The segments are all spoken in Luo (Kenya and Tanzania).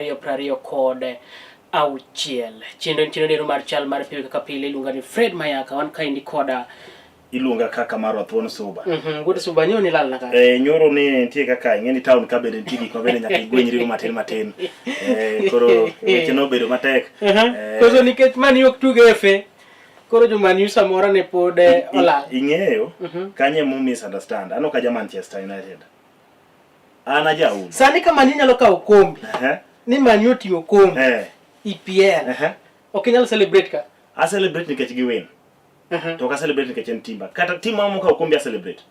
2026. Chenro en chenro nero mar chal mar piny kaka pile iluonga ni Fred Mayaka wan kaendi koda iluonga kaka marwa thuon suba. Wuod Suba nyoro ni lal naka. Eh, nyoro ni nitie kaka ing'e ni town ka bende nitie gik ma bende nyaka igwenyrigo matin matin. Eh, koro weche nobedo matek. Eh, Koso nikech mani ok tuge FA. Koro jo Man U samoro ne pod olal. Ing'eyo kanye mu misunderstand. An ok aja Manchester United. An ajaul. Sani ka Man U nyalo kawo kombe. Ni Man U oting'o kombe. EPL. Ok inyal celebrate ka. A celebrate nikech gi win. To ok a celebrate nikech en timba. Kata tim moro mokawo kombe a celebrate.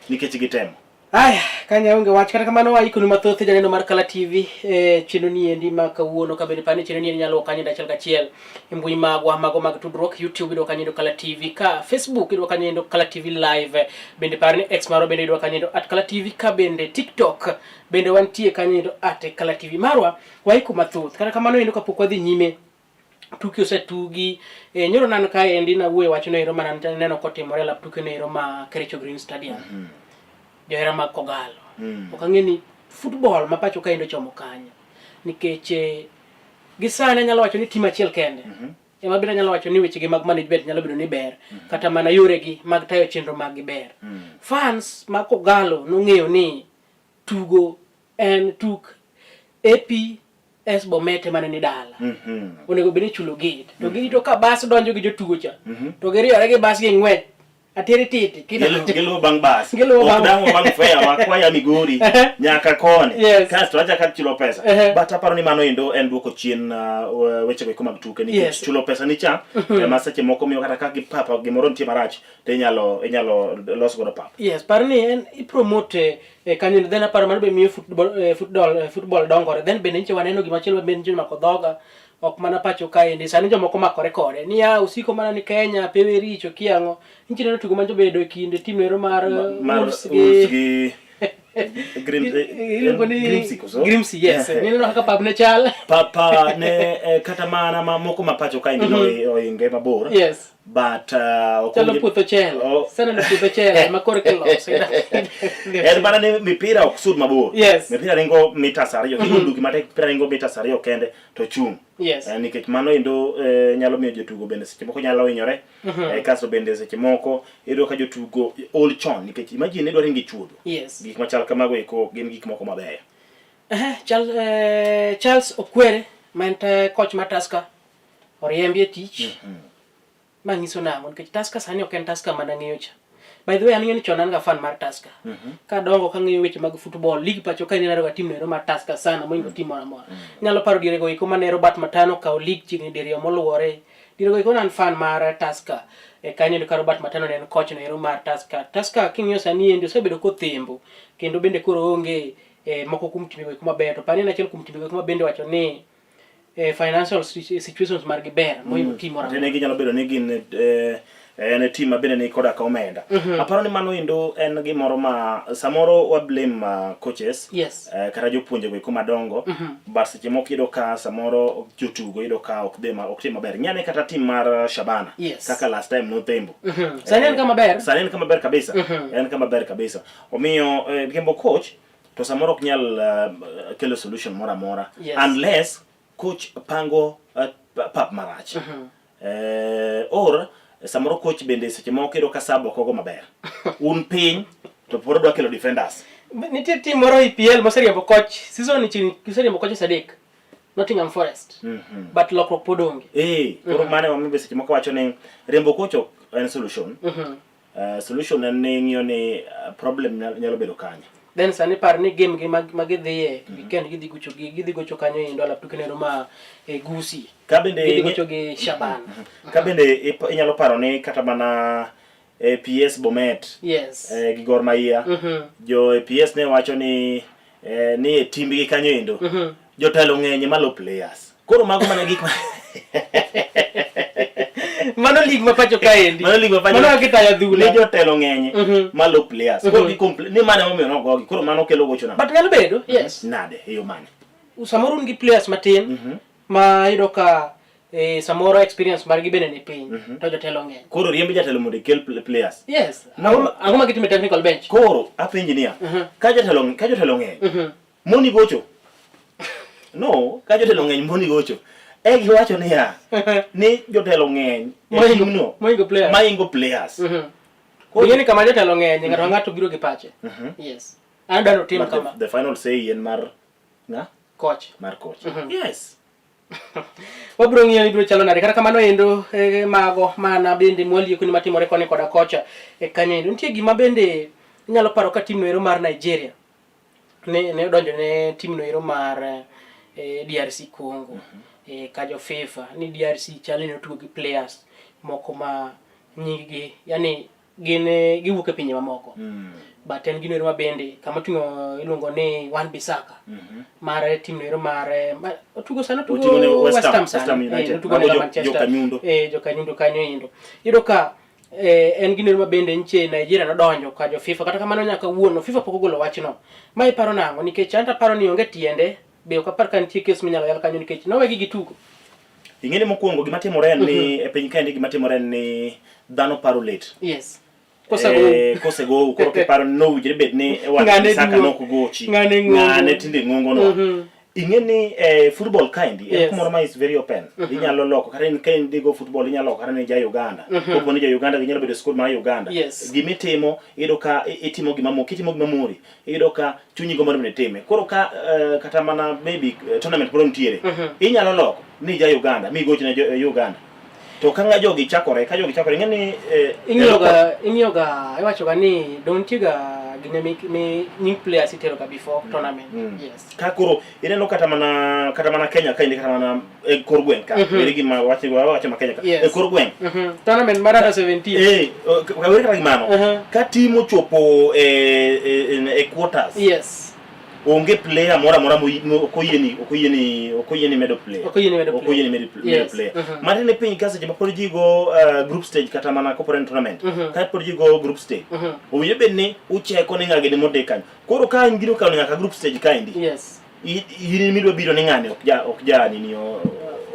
Nikech gitemo. Aya, kanya onge wach kata kamano waikonu mathoth e janeno mar Kala TV e chenro ni endi ma kawuono ka bende pani chenro ni endi nyalo luwo kanyo achiel kachiel e mbui magwa mago mag tudruok YouTube iyudo kanyo endo Kala TV ka Facebook iyudo kanyo endo Kala TV live bende par ni X marwa bende iyudo kanyo endo at Kala TV ka bende TikTok bende wantie kanyo endo at Kala TV marwa waiko mathoth kata kamano endo kapok wadhi nyime tuke osetugi e, nyoro nan ka endi nawuoyo wachno ero mana neno kotimore e lap tuke no ero ma Kericho Green Stadium johera mag Kogalo ok ang'e ni football ma pacho kaendi ochomo kanye nikech eh, gi sani anyalo wacho ni tim achiel kende ema bende anyalo wacho ni wechegi mag management nyalo bedo ni ber kata mana yoregi mag tayo chenro mag gi ber fans mag Kogalo nong'eyo ni tugo en tuk APS Bomet mane ni dala onego bed ni ichulo gate to girito ka bas donjo gi jotugo cha to giriyore gi bas gi ng'wech ateri titi Giluwo bang' bas. Giluwo Ok bang' dang' wabang' fare wakwaya Migori nyaka koni. Yes. Kasto achaka chulo pesa. But aparo ni mano endo en duoko chien weche go eko mag tuke nikech chulo pesa ni cha ema seche moko miyo kata ka gipapa gimoro nitie marach to inyalo los godo pap. Yes, par ni en ipromote kanyo then aparo mano be miyo football dongore. Then bende nyicha waneno gima chielo bende nyicha omako dhoga ok mana pacho kaendi sani jomoko makore kode niya osiko mana ni Kenya pewe richo kiang'o nyicha neno tugo manjo bedo e kind tim ero mar Mar Wolves Wolves gi Grim, iluongo ni Grimsby koso? Grimsby, yes. Nineno kaka pap ne chal. Papa ne kata mana ma moko ma pacho kaendi no oinge mabor. Yes. But ok Chalo onge- puoth ochele. Oh. Seneno puoth ochele ma koro kiloso. En mana ni mipira ok sud mabor. Yes. Mipira ringo mitas 2. Kigo nduki matek mipira ringo mitas 2 kende to chung'. Yes. Nikech mano endo nyalo miyo jotugo bende seche moko nyalo hinyore. Kasto bende seche moko iyudo ka jotugo ol chon nikech imagine idwa ringo e chuodho. Yes. Gik machal kamago eko ok gin gik moko mabeyo. Charles Okwere ma en coach mar Tusker oriembi e tich. Ma nyiso nang'o? Nikech Tusker sani ok en Tusker mana ng'eyo cha. By the way, an ng'eyo ni chon an ga fan mar Tusker. Kadongo kang'iyo weche mag football, league pacho ka ineno ga team no mar Tusker sana moingo team moro amora. Nyalo paro diere go eko mane Robert Matano okawo league chiegni diriyo moluwore. Diere go eko ne an fan mar Tusker. E kanyo ka Robert Matano ne en coach no ero mar Tusker. Tusker king'iyo sani endi osebedo kothembo kendo bende koro onge moko kuom timbe go eko mabeyo. To pani en achiel kuom timbe go eko ma bende wacho ni financial situations margi ber mohingo team moro amora. Tene ginyalo bedo ni gin en team ma bende ni koda ka omenda. Aparo ni mano endo en gimoro ma samoro wa blame coaches. Yes. Kata jopuonje go eko madongo. But seche moko iyudo ka samoro jotugo iyudo ka ok dhi ma, ok tim maber. Ng'ane kata team mar Shabana. Yes. Kaka last time nothembo. Sani en kama ber. Sani en kama ber kabisa. En kama ber kabisa. Omiyo riembo coach to samoro ok nyal kelo solution moro amora. Yes. Unless coach pango pap marach. Or samoro coach bende seche moko iyudo ka sub ok ogo maber. Un piny to pod odwa kelo defenders. Nitie team moro EPL moseriembo coach season ni chini oseriembo coaches 3. Nottingham Forest. But lokruok pod onge. Koro mano ema omiyo seche moko wacho ni riembo coach ok en solution. Solution en ni ng'iyo ni problem nyalo bedo kanye. Then sani par ni game gi ma gidhiye weekend gidhi gocho gi gidhi gocho kanyo e Ndwala tuke nero ma e Gusii. Ka bende gidhi gocho gi Shaban. Ka bende inyalo paro ni kata mana PS Bomet. Yes. Gi Gor Mahia. Jo PS ne wacho ni e timbgi kanyo endo. Jotelo ng'eny malo players. Koro mago mana gik ma Mano league ma pacho kaendi. Mano league ma pacho. Mano kaka itayo adhula. Ni jotelo ng'eny malo players. Koro gi complain ni mane omiyo nogogi. Koro mano kelo gocho nade? But nyalo bedo, yes. Nade e yo mane? Samoro un gi players matin ma iyudo ka samoro experience margi bende ni piny to jotelo ng'eny. Koro riemb jatelo mondo ikel players. Yes. Ang'o ma gitimo e technical bench? Koro apenji niya, ka jotelo ng'eny, moni gocho. No, ka jotelo ng'eny moni gocho. E giwacho niya, ni jotelo ng'eny e timno moingo players. Maingo players. Koro ni kama jotelo ng'eny, ng'ato ka ng'ato biro gi pache. Yes. An dwaro tim kama. The final say en mar ng'a? Coach. Mar coach. Yes. Wabiro ng'iyo ni biro chalo nade. Kata kamano endo mago mana bende mwalieko ni matimore koni koda kocha e kanyo endo. Nitie gima bende inyalo paro ka team no ero mar Nigeria ne odonjo ne team no ero mar DRC Congo ka jo FIFA ni DRC chal ni otugo gi players moko ma nying gi yani gin giwuok e pinje mamoko. But en gino ero ma bende kama oting'o iluongo ni Wan Bissaka mar team no ero mar otugo sani otugo West Ham sani otugo ne Manchester Jokanyundo kanyo endo. Iyudo ka en gino ero ma bende nche Nigeria nodonjo ka jo FIFA kata kamano nyaka wuono FIFA pok ogolo wachno. Ma iparo nang'o nikech an aparo ni onge tiende be ok apar ka nitie kes minyalo yal kanyo nikech nowegi gitugo. Ing'eni mokwongo gima timore en ni e piny kaendi gima timore en ni dhano paro late. Yes. Kosegou koro kiparo ni nowinjore bed ni Wan Bissaka nok gochi. Ng'ane tinde ng'ongo no. Ing'e ni football kaendi en kumoro ma is very open. Inyalo loko kata in ka in digo football inyalo loko kata ni ja Uganda. Kopo ni ja Uganda ginyalo bedo school mar Uganda. Gimitimo iyudo ka itimo gima mori, kitimo gima mori iyudo ka chunyi gombo ni itime. Koro ka kata mana maybe tournament moro nitiere, inyalo loko ni ja Uganda mi goch ne jo Uganda. To ka ng'a jogi chakore, ka jogi chakore, ing'e ni ing'iyo ga iwacho ga ni don nitie ga gine mi nying players itero ga before tournament. Yes. Ka koro ineno kata mana Kenya ka kata mana e kor gweng' ka, ere gima wacho wacho ma Kenya ka, e kor gweng'. Tournament mar under 17. Were kata gi mano. Ka team ochopo e quarters. Onge player moro amora ok oyieni medo player. Ok oyieni medo Ok oyieni medo player. Matiende piny ka seche ma pod ji go group stage kata mana kopore ni tournament. Ka pod ji go group stage. Owinjo bed ni ucheko ni ng'a gini mondik kanyo. Koro ka in gino kalo nyaka group stage kaendi. In midwa biro ni ng'ani ok ja nini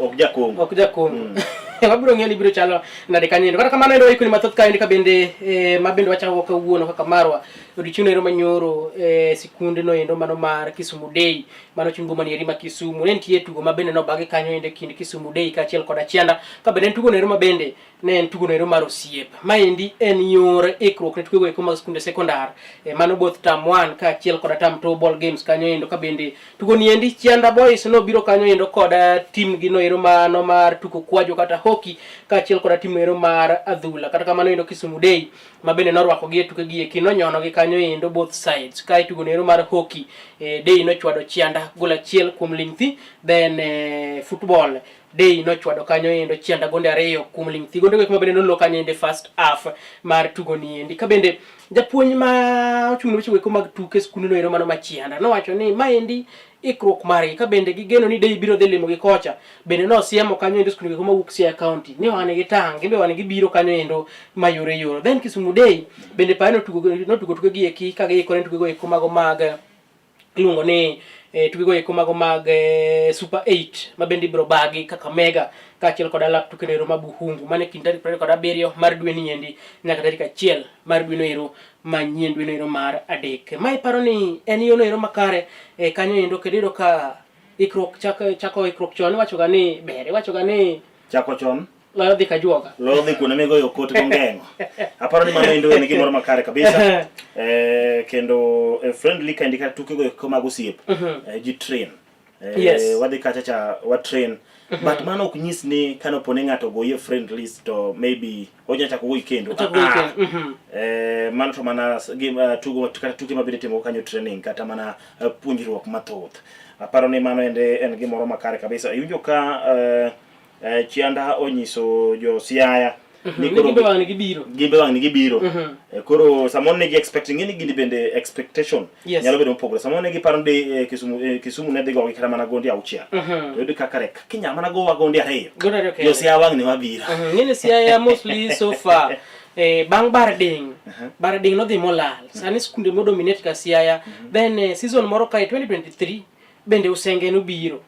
ok ja Congo. Ok ja Congo. Wabiro ng'iyo ni biro chalo nade kanyo endo. Kata kamano endo waikoni mathoth kaendi ka bende ma bende wachako kawuono kaka marwa odiochieng' ero manyoro sikunde no endo mano mar Kisumu Day mano chung' boma nieri ma Kisumu. Ne nitie tugo ma bende nobagi kanyo endo e kind Kisumu Day kaachiel koda Chianda ka bende en tugo no ero ma bende ne en tugo no ero mar osiep. Maendi en yor ikruok ne tukego eko mag skunde sekondar mano both term 1 kaachiel koda term 2 ball games kanyo endo ka bende tugo ni endi Chianda Boys nobiro kanyo endo koda team gi no ero mano mar tugo kwajo kata hockey kaachiel koda team no ero mar adhula. Kata kamano endo Kisumu Day ma bende norwako gi e tuke gi eki nonyono gi kanyo endo both sides. Ka tugo no ero mar hockey Day nochwado Chianda gol achiel kuom ling thi, then football Day nochwado kanyo endo Chianda gonde ariyo kuom ling thi. Gonde go eko ma bende nolo kanyo endo first half mar tugo ni endi. Ka bende japuonj ma ochung' ne weche go eko mag tuke skundno ero mano ma Chianda nowacho ni maendi ikruok margi ka bende gigeno ni Day biro dhi limo gi kocha. Bende nosiemo kanyo endo skunde go mawuok Siaya County ni wan gi tang' gimbe wan gibiro kanyo endo mayore yore. Then Kisumu Day bende pae notugo tuke gi eki ka giikore ne tuke go eko mago mag iluongo ni tuke go eko mago mag Super 8 ma bende ibiro bagi Kakamega kaachiel kod alap tuke no ero ma Buhungu mane kind tarik 27 mar dwe ni endi nyaka tarik 1 mar dwe no ero manyien dwe no ero mar adek. Ma iparo ni en yo no ero makare kanyo endo kendo iyudo ka ikruok chako ikruok chon iwacho ga ni ber iwacho ga ni chako chon loyo dhi kajuoga loyo dhi kuonde migoyo kot gongeng'o. Aparo ni mano endo en gimoro makare kabisa. Kendo friendly kaendi kata tuke go eko mag osiep ji train. Wadhi kacha cha wa train. But mano ok nyis ni kanopo ni ng'ato ogoyi e friend list to maybe onya chako goyi kendo. Ochako goyi kendo. Mano to mana gima tugo kata tuke ma bende itimo kanyo training kata mana puonjruok mathoth. Aparo ni mano ende en gimoro makare kabisa. Iwinjo ka Chianda onyiso jo Siaya ni koro gimbe wang' gibiro. Gimbe wang' gibiro. Koro samoro ne gi expecting ni gini bende expectation nyalo bedo mopogore. Samoro ne giparo ni Kisumu ne dhi gogi kata mana gonde auchiel. To yudo kaka rek kinya mana gowa gonde ariyo. Gonde ariyo kende. Jo Siaya wang' ni wabiro. Ng'eni Siaya mostly so far bang' Barding, Barding nodhi molal. Sani skunde modominate ka Siaya. Then season moro kae 2023 bende Usenge nobiro.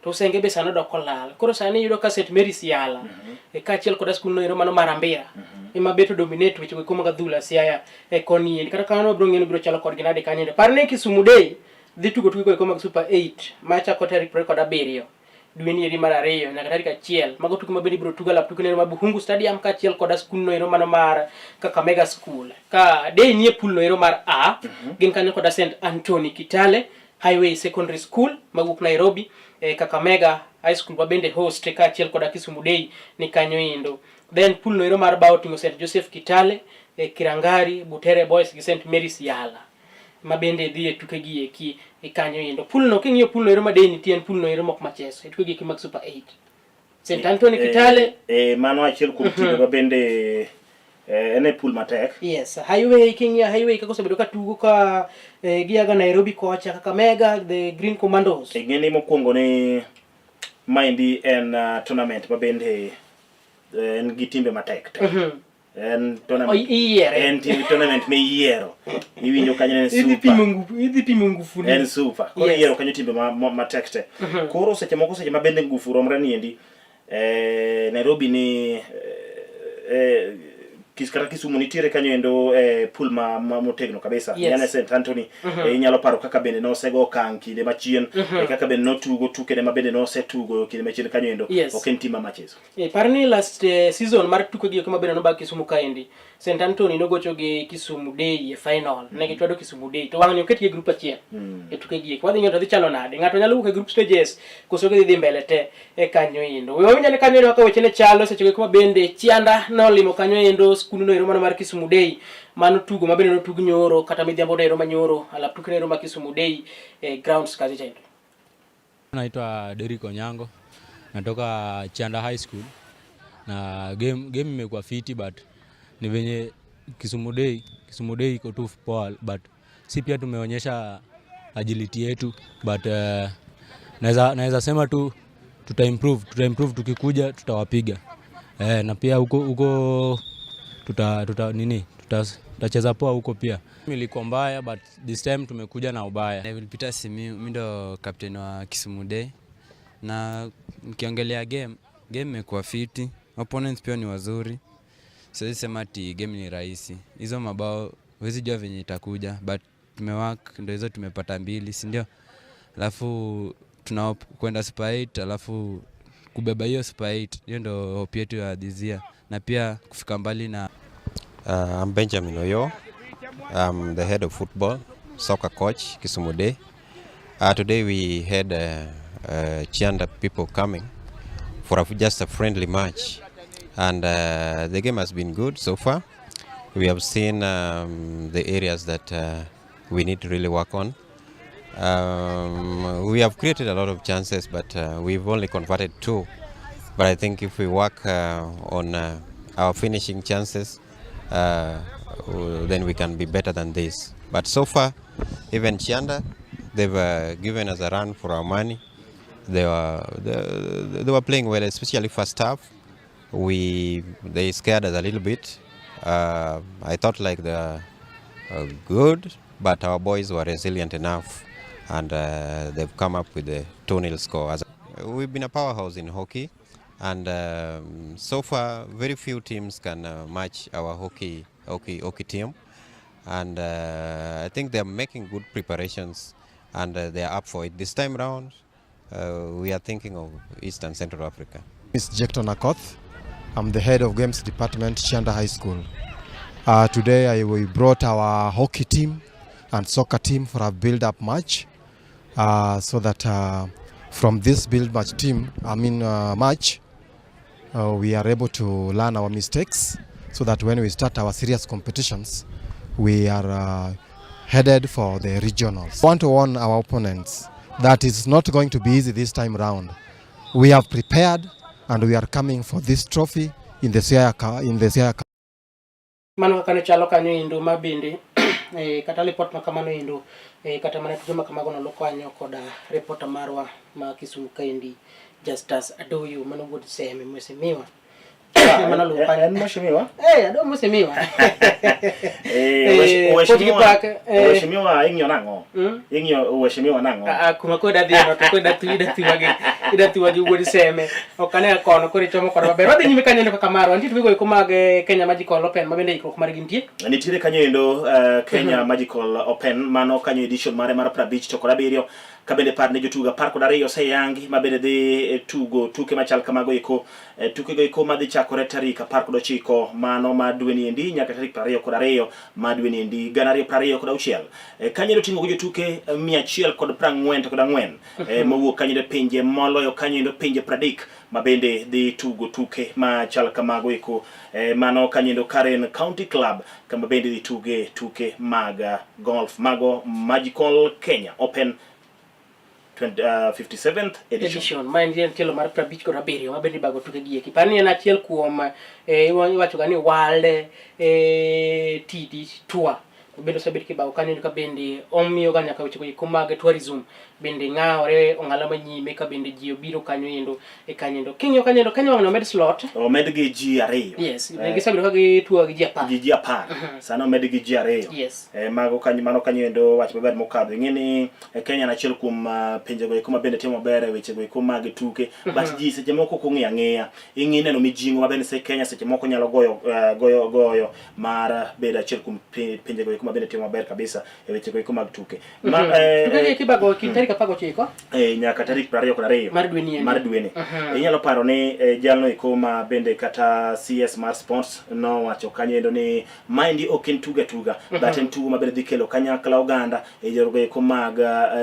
To Usenge be sani odok kolal. Koro sani iyudo ka St Mary's Yala kaachiel koda skul no ero mano mar Ambira ema bet dominate weche go eko mag adhula Siaya koni endi. Kata kamano wabiro ng'eyo ni biro chalo kodgi nade kanyo endo. Par ni Kisumu Day dhi tugo tuke go mag Super 8 machako tarik 27 dwe ni eri mar ariyo nyaka tarik achiel. Mago tuke ma bende ibiro tugo alap tuke no mar Buhungu Stadium kaachiel koda skul no ero mano mar Kakamega School. Ka Day nie pool no ero mar A, gin kanyo koda St Anthony Kitale Highway Secondary School mawuok Nairobi, Kakamega High School ma bende host kaachiel koda Kisumu Day ni kanyo endo. Then pool no ero mar B oting'o St Joseph Kitale, Kirangari, Butere Boys gi St Mary's Yala ma bende dhi e tuke gi eki e kanyo endo. Pool no king'iyo pool no ero ma Day nitie en pool no ero mok macheso e tuke gi eki mag Super 8. St Anthony Kitale Mano achiel kuom timbe ma bende en e pool matek. Yes, Highway king'iyo Highway kaka osebedo ka tugo ka giaga Nairobi kocha Kakamega the Green Commandos. Ing'e ni mokwongo ni maendi en tournament ma bende en gi timbe matek te. En tournament Iyiere. En tournament miyiero. Iwinjo kanyo en Idhi super. pimo ngufu, idhi pimo ngufu ni. En super. Koro iyiero kanyo timbe matek te. Koro seche moko seche ma bende ngufu romre niendi Nairobi ni kata Kisumu nitiere kanyo endo pool ma motegno kabisa. Yani St Anthony inyalo paro kaka bende nosego okang' kinde machien, kaka bende notugo tukene ma bende nosetugo kinde machien kanyo endo. Ok en tim ma macheso. Par ni last season mar tuke gi ma bende nobag Kisumu kaendi. St Anthony nogocho gi Kisumu Day e final. Ne gichwado Kisumu Day. To wang'ni oketgi e group achiel. E tuke gi eki. Wadhi ng'eyo to dhi chalo nade. Ng'ato nyalo wuok e group stages koso gidhi dhi mbele te e kanyo endo. We wawinj ane kanyo endo kaka weche ne chalo seche go ma bende Chianda nolimo kanyo endo skundno ero mano mar Kisumu Day. Mano tugo ma bende notug nyoro kata midhiambo no ero manyoro alap tuke no ero ma Kisumu Day e grounds kacha cha endo. Naitwa Derrick Onyango, natoka Chianda High School na game imekuwa fiti but ni venye Kisumu Day iko tu poa but si pia tumeonyesha agility yetu but naweza sema tu tuta improve tukikuja tutawapiga. Na pia huko tutacheza poa huko pia. Ilikuwa mbaya but this time tumekuja na ubaya. Neville Peter Simiyu, mimi ndo captain wa Kisumu Day. Na nikiongelea game imekuwa fiti. Opponents pia ni wazuri. Siwezi sema ati game ni rahisi. Hizo mabao huwezi jua venye itakuja but tumework ndio hizo tumepata 2, si ndio? Alafu tuna hope kwenda Super 8, alafu kubeba hiyo Super 8. Hiyo ndio hope yetu ya this year. Na pia kufika mbali na I'm Benjamin Oyo. I'm the head of football, soccer coach, Kisumu Day. Today we had Chianda people coming for just a friendly match, and the game has been good so far. We have seen the areas that we need to really work on. We have created a lot of chances, but we've only converted 2. But I think if we work on our finishing chances, then we can be better than this. But so far, even Chianda, they've given us a run for our money. They were playing well, especially first half. They scared us a little bit. I thought they were good, but our boys were resilient enough, and they've come up with a 2-0 score. We've been a powerhouse in hockey, and so far very few teams can match our hockey team, and I think they are making good preparations, and they are up for it. This time round, we are thinking of East and Central Africa. It's Jackton Akoth. I'm the head of games department, Chianda High School. Today we brought our hockey team and soccer team for a build-up match, so that from this build match team, I mean, match, we are able to learn our mistakes, so that when we start our serious competitions, we are headed for the regionals. I want to warn our opponents that it's not going to be easy this time round. We have prepared and we are coming for this trophy in the Siaya in the Siaya Mano kaka ne chalo kanyo endo ma bende, kata report ma kamano endo, kata mana tuke ma kamago noluw kanyo koda reporter marwa ma Kisumu kaendi Justus Adoyo mano wuod Seme mheshimiwa. Ema noluwo kanyo. En mheshimiwa. Eh, adwa mheshimiwa. Eh, Eh, mheshimiwa. Park, eh. Mheshimiwa ing'iyo nang'o? Ing'iyo mheshimiwa nang'o? Ah, ah, kuma koro idadhi no to koro idathu idathuwa gi idathuwa gi wuod seme. Ok ane kono koro ichomo koda maber. Wadhi nyime kanyo kaka marwa. Nitie tuke go eko mag eh, Kenya Magical Open ma bende ikruok margi nitie. Nitiere kanyo endo Kenya Magical Open mano kanyo edition mare mar 57 ka bende par ne jotugo 12 oseyangi ma bende dhi tugo tuke machal kamago eko tuke go eko madhi chakore tarik 19 mano ma dwe ni endi nyaka tarik 22 ma dwe ni endi 2026. Kanyo endo ting'o jotuke 144 mowuok kanyo e pinje moloyo kanyo endo pinje 30 ma bende dhi tugo tuke machal kamago eko mano kanyo endo Karen County Club kama bende dhi tuge tuke mag golf mago Magical Kenya Open 20, 57th edition. Edition ma en tielo mar 57 ma bende ibago tuke gi eki. Par ni en achiel kuom iwacho ga ni World TD Tour bende osebet kibago kanyo ka bende omiyo ga nyaka weche go eko mag tourism bende ng'awore ong'ala manyime ka bende ji obiro kanyo endo e kanyo endo. King'iyo kanyo endo Kenya wang'ni omed slot. Omed gi ji 2. Yes, gisebedo ka gitugo gi ji 10. Gi ji 10. Sani omed gi ji 2. Yes. Mago kanyo mano kanyo endo wach maber mokadho. Ing'e ni Kenya en achiel kuom pinje go eko ma bende timo maber e weche go eko mag tuke. But ji seche moko ok ong'eyo ang'eya. Ing'i neno mijing'o ma bende se Kenya seche moko nyalo goyo goyo goyo mar bedo achiel kuom pinje go eko ma bende timo maber kabisa e weche go eko mag tuke. Ma, Tuke gi kibago kind tarik 19 nyaka tarik 22 mar dwe ni. Mar dwe ni. Inyalo paro ni jalno eko ma bende kata CS mar sports nowacho kanyo endo ni maendi ok en tuga tuga but en tugo ma bende dhi kelo kanyakla oganda e yorgo eko mag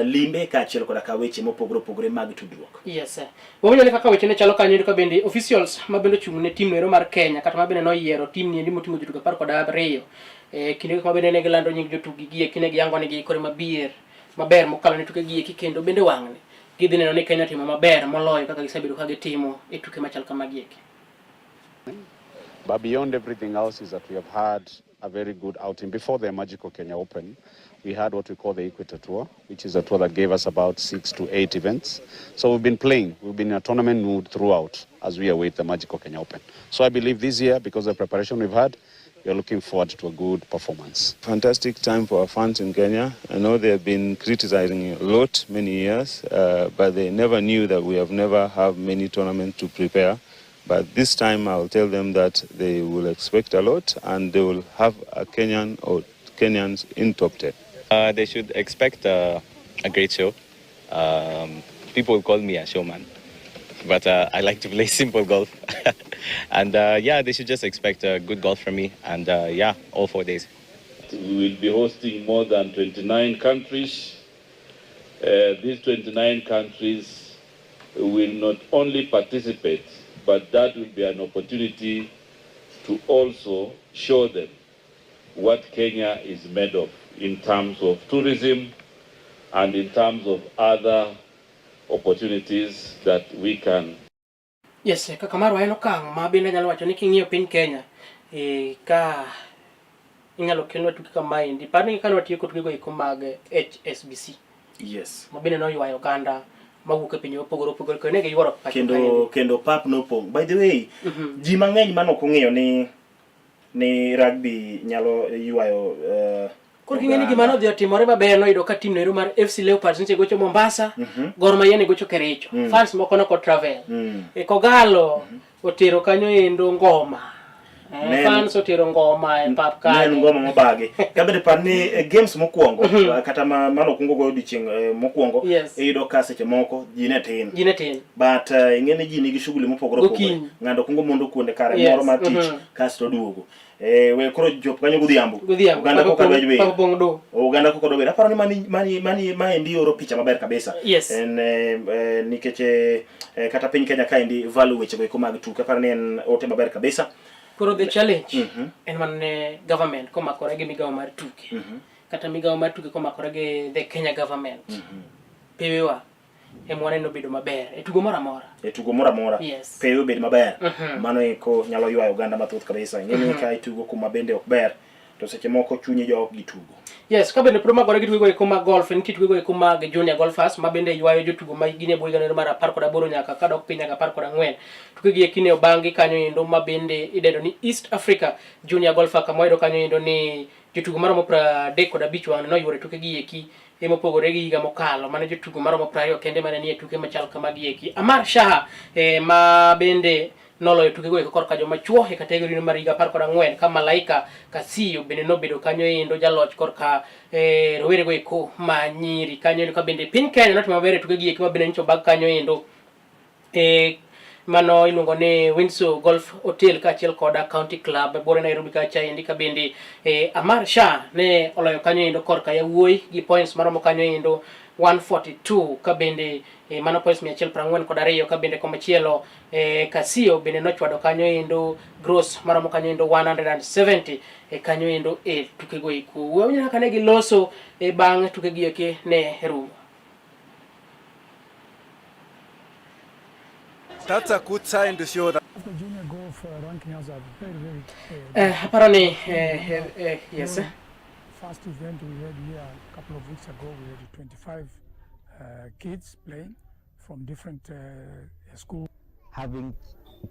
limbe kaachiel koda ka weche mopogore opogore mag tudruok. Yes. Wawinjo ni kaka weche ne chalo kanyo ka bende officials ma bende ochung' ne team noero mar Kenya kata ma bende noyiero team ni endi moting'o jotugo 12 kinde ma bende ne gilando nying jotugo gi eki ne giyango ni giikore maber maber mokalo ne tuke gi eki kendo bende wang'ni gidhi neno ni Kenya otimo maber moloyo kaka gisebedo ka gitimo e tuke machal kamagi eki. But beyond everything else is that we have had a very good outing. Before the Magical Kenya Open, we had what we call the Equator Tour, which is a tour that gave us about 6 to 8 events. So we've been playing, we've been in a tournament mood throughout as we await the Magical Kenya Open. So I believe this year, because of the preparation we've had, we are looking forward to a good performance. Fantastic time for our fans in Kenya. I know they have been criticizing a lot many years, but they never knew that we have never have many tournaments to prepare. But this time I will tell them that they will expect a lot and they will have a Kenyan or Kenyans in top 10. They should expect a great show. People call me a showman, but I like to play simple golf. And yeah, they should just expect a good golf from me. And yeah, all 4 days. We will be hosting more than 29 countries. These 29 countries will not only participate, but that will be an opportunity to also show them what Kenya is made of in terms of tourism and in terms of other opportunities that we can. Yes, kaka marwa en okang' ma bende anyalo wacho ni king'iyo piny Kenya, ka inyalo kelnwa tuke kama maendi. Par ni kane watieko tukego eko mag HSBC. Yes. Ma bende noywayo oganda mawuok e pinje mopogore opogore kendo ne giyuoro pacho kaendi. Kendo pap nopong'. By the way, ji mang'eny mane ok ong'eyo ni rugby nyalo ywayo Koro king'e ni gima nodhi otimore maber noyudo ka team noero mar FC Leopards nyiche gocho Mombasa, Gor Mahia ne gocho Kericho. Fans moko noko travel. Kogalo otero kanyo endo ngoma. Fans otero ngoma e pap kanyo. Ne en ngoma mobagi. Ka bende par ni games mokwongo, kata mano okuongo goyo odiochieng' mokwongo, iyudo ka seche moko ji ne tin. Ji ne tin. But ing'e ni ji nigi shughuli mopogore opogore. Ng'ato kuongo mondo kuonde kare moro mar tich, kasto oduogo. We koro chop kanyo godhiambo. Godhiambo. Oganda koka dwa wer. Papa pong' do. Oganda koka dwa wer. Aparo ni mani maendi oro picha maber kabisa. Yes. En nikech kata piny Kenya kaendi value weche go eko mag tuke. Aparo ni en ote maber kabisa. Koro the challenge en mana ne government komakore gi migawo mar tuke. Kata migawo mar tuke komakore gi the Kenya government. Pewewa ema waneno bedo maber e tugo moro amora. E tugo moro amora. Yes. Pewe obed maber. Mano eko nyalo ywayo oganda mathoth kabisa. Ing'e ni ka itugo kuma bende ok ber, to seche moko chunyi jok gi tugo. Yes, ka bende pod magore gi tukego eko mag golf, nitie tukego eko mag junior golfers ma bende ywayo jotugo ma gin e bwo higa mar 18 nyaka kadok piny nyaka 14. Tukegi eki ne obangi kanyo endo ma bende idendo ni East Africa Junior Golfer kama wayudo kanyo endo ni jotugo maromo 35 wang'ni noyuoro e tukegi eki e mopogore gi higa mokalo mane jotugo maromo 20 kende mane nie tuke machal kamagi eki. Amar Shaha eh, ma bende noloyo tukego eko korka joma chuo e kategori mar higa 14 ka Malaika Kasiyo bende nobedo kanyo endo jaloch korka eh, rowerego eko ma nyiri kanyo endo ka bende piny Kenya notimo maber e tukegi eki ma bende nyocha obag kanyo endo e mano iluongo ni Windsor Golf Hotel kaachiel koda County Club e buore Nairobi kacha endi ka bende e, Amar Shah ne oloyo kanyo endo korka yawuoyi gi points maromo kanyo endo 142 ka bende e, mano points 142 ka bende komachielo e, Kasio bende nochwado kanyo endo gross maromo kanyo endo 170 e kanyo endo e tukego eko. Wawinjo kaka ne giloso e bang' tukegi eki ne rumo. That's a good sign to show that. Junior golf ranking has a very, very. Aparo ni yes. First event we had here a couple of weeks ago, we had 25 kids playing from different schools. Having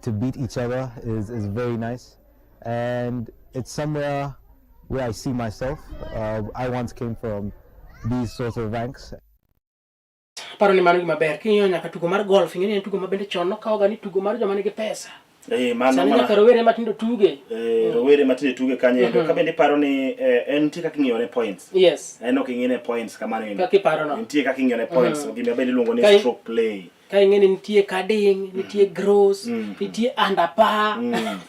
to beat each other is very nice, and it's somewhere where I see myself. I once came from these sort of ranks. Aparo ni mano gima ber. King'iyo nyaka tugo mar golf, ing'e ni en tugo ma bende chon nokawoga ni tugo mar joma nigi pesa. Eh, mano Sani mana nyaka rowere matindo tuge. eh, rowere matindo tuge kanyo endo. Mhm. Ka bende iparo ni eh, en nitie kaka ing'iyo ne points. Yes. En ok ing'i ne points kamano endo. Kaka iparo no. Nitie kaka ing'iyo ne points. Mhm. Gima bende iluongo ni Ka i- stroke play. Ka ing'e ni nitie carding, nitie gross, Mm. nitie under par. Mm.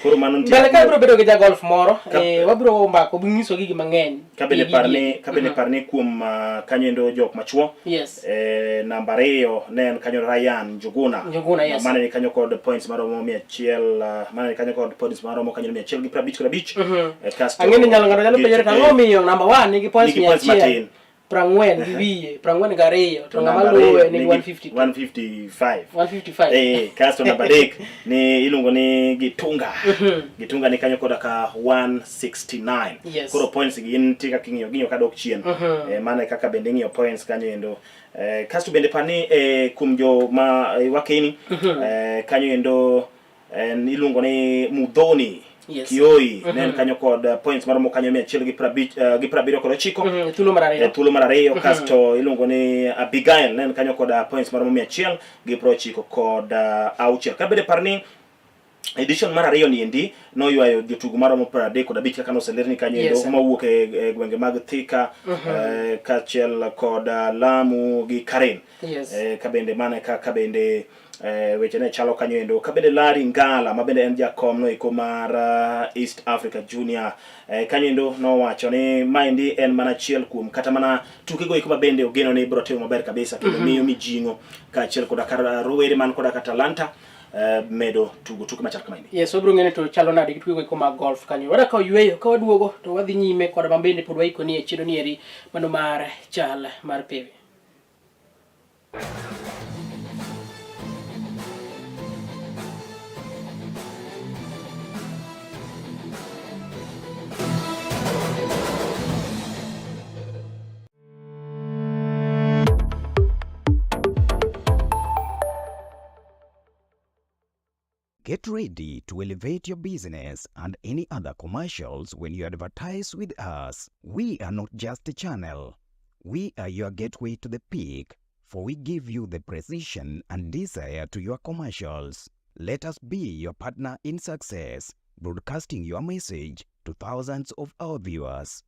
Koro mano nitie Mbele ka ibiro bedo gi ja golf moro, Ka- eh, wabiro go mbaka, obiro nyiso gigi mang'eny. Ka bende Gi- par gi- ni ka bende Mhm. par ni kuom ah, kanyo endo jok machuo. Yes. Eh, namba ariyo ne en kanyo Ryan Njuguna. Njuguna, yes. Mane ni kanyo kod points maromo 100, ah, mane ni kanyo kod points maromo kanyo 155. Mhm. Eh, kasto Ang'e ni nyalo ng'ato nyalo gi- penjore to ang'o eh, miyo namba 1 nigi points nigi points 100 matin. 42 gi wiye, 42 to ng'ama namba luwe ariyo nigi nigi 150. 155. 155. Eh, kasto namba adek ni iluongo ni Gitunga. Mhm. Gitunga ni kanyo koda ka 169. Yes. Koro points gi nitie kaka ing'iyo ging'iyo kadok chien. Mhm. Eh, mano e kaka bende ing'iyo points kanyo endo. Eh, kasto bende pani eh, kuom jo ma eh, wakeni Mhm. eh, kanyo endo en iluongo ni Mudhoni Yes. Kioi Mhm. ne en kanyo kod eh, points maromo kanyo 159 gi 79 Mhm, thuolo mar ariyo. E thuolo mar ariyo Mhm. kasto iluongo ni Abigail ne en kanyo kod eh, points maromo 196 kod eh, auchiel. Ka bende par ni edition mar ariyo ni endi noywayo jotugo maromo 35 kaka noselerni kanyo endo Yes. mawuok e, e gwenge mag Thika Mhm. eh, kaachiel kod eh, Lamu gi Karen. Yes. Eh, ka bende mano e kaka bende eh, weche ne chalo kanyo endo ka bende Larry Ngala ma bende en jakom no eko mar eh, East Africa Junior eh, kanyo endo nowacho ni maendi en mana achiel kuom kata mana tukego eko ma bende ogeno ni biro timo maber kabisa kendo Mhm. miyo mijing'o kaachiel koda ka rowere man koda ka talanta eh, medo tugo tuke machal kamaendi. Yes, wabiro ng'eyo ni to chalo nade gi tukego eko mag golf kanyo. Wadwa kawo yueyo, ka waduogo to wadhi nyime koda ma bende pod waiko ni e chenro ni eri mano mar chal mar pewe. Get ready to elevate your business and any other commercials when you advertise with us. We are not just a channel. We are your gateway to the peak, for we give you the precision and desire to your commercials. Let us be your partner in success, broadcasting your message to thousands of our viewers.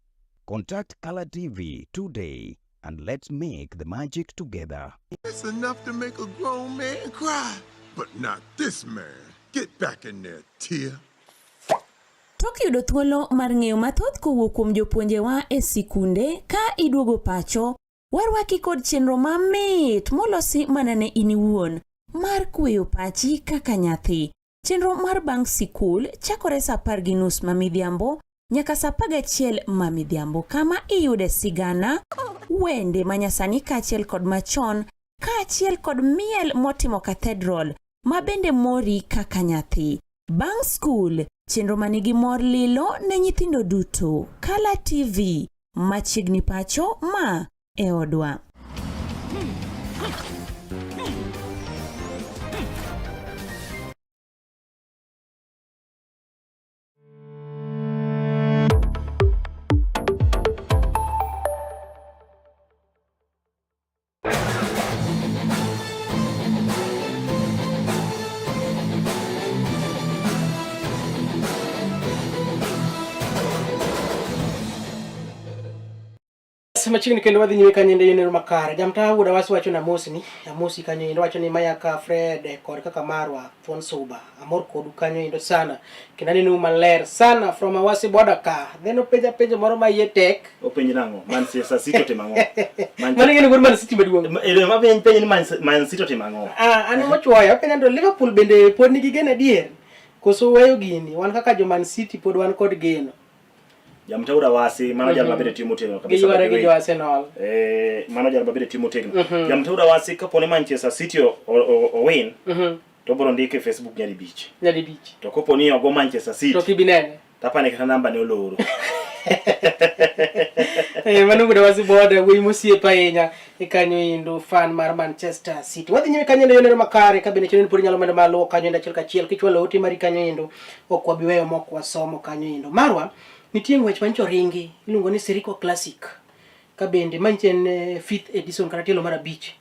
Contact Color TV today and let's make the magic together. It's enough to make a grown man cry, but not this man. Get back in there, Tia. Tok yudo thuolo mar ng'eyo mathoth kowuok kuom jopuonjewa e sikunde ka iduogo pacho, warwaki kod chenro mamit molosi mana ne in iwuon mar kweyo pachi kaka nyathi. Chenro mar bang' sikul chakore sa 10:30 ma midhiambo nyaka sa 11 ma midhiambo kama iyude sigana, wende manyasani kaachiel kod machon kaachiel kod miel motimo cathedral ma bende mori kaka nyathi. Bang' skul, Chenro manigi mor lilo ne nyithindo duto. Kala TV, machiegni pacho ma e odwa. Machiegni kendo wadhi nyime kanyo endo nero makare. Jamtaa wuod Awasi wacho na Amosi Amosi kanyo endo wacho ni mayaka Fred kod kaka marwa thuon suba. Amor kodu kanyo endo sana. Kendo aneno maler sana from Awasi border ka. Then openja penjo moro ma iye tek. Openj nang'o? Manchester City otimo ang'o? Mano ing'e ni wuod Man City maduong'. Eh, ma penj penj ni Man City otimo ang'o? Ah, an mochuoyo openja to Liverpool bende pod nigi geno adier? Koso weyo gini? Wan kaka jo Man City pod wan kod geno. Jamtaura wasi mano jal mabende tiyo motegno kabisa. Giyware gi jo Arsenal. Eh, mano jal mabende tiyo motegno. Jamtaura wasi kapo ni Manchester City owin, to obiro ndiko e Facebook nyadi bich. Nyadi bich. To kopo ni ogo Manchester City. To kibinene. Tapane kata namba ne oloro. Eh, mano wuod Awasi boda wuoyi mosiep ahinya e kanyo endo fan mar Manchester City. Wadhi nyime kanyo endo yonero makare ka bende chenro pod nyalo medo malo kanyo endo achiel kachiel kichwalo ote mari kanyo endo ok wabi weyo mok wasomo kanyo endo. Marwa nitie ng'wech manyicho ringi iluongo ni Sirikwa Classic ka bende manyicho en eh, fifth edition kata tielo mar abich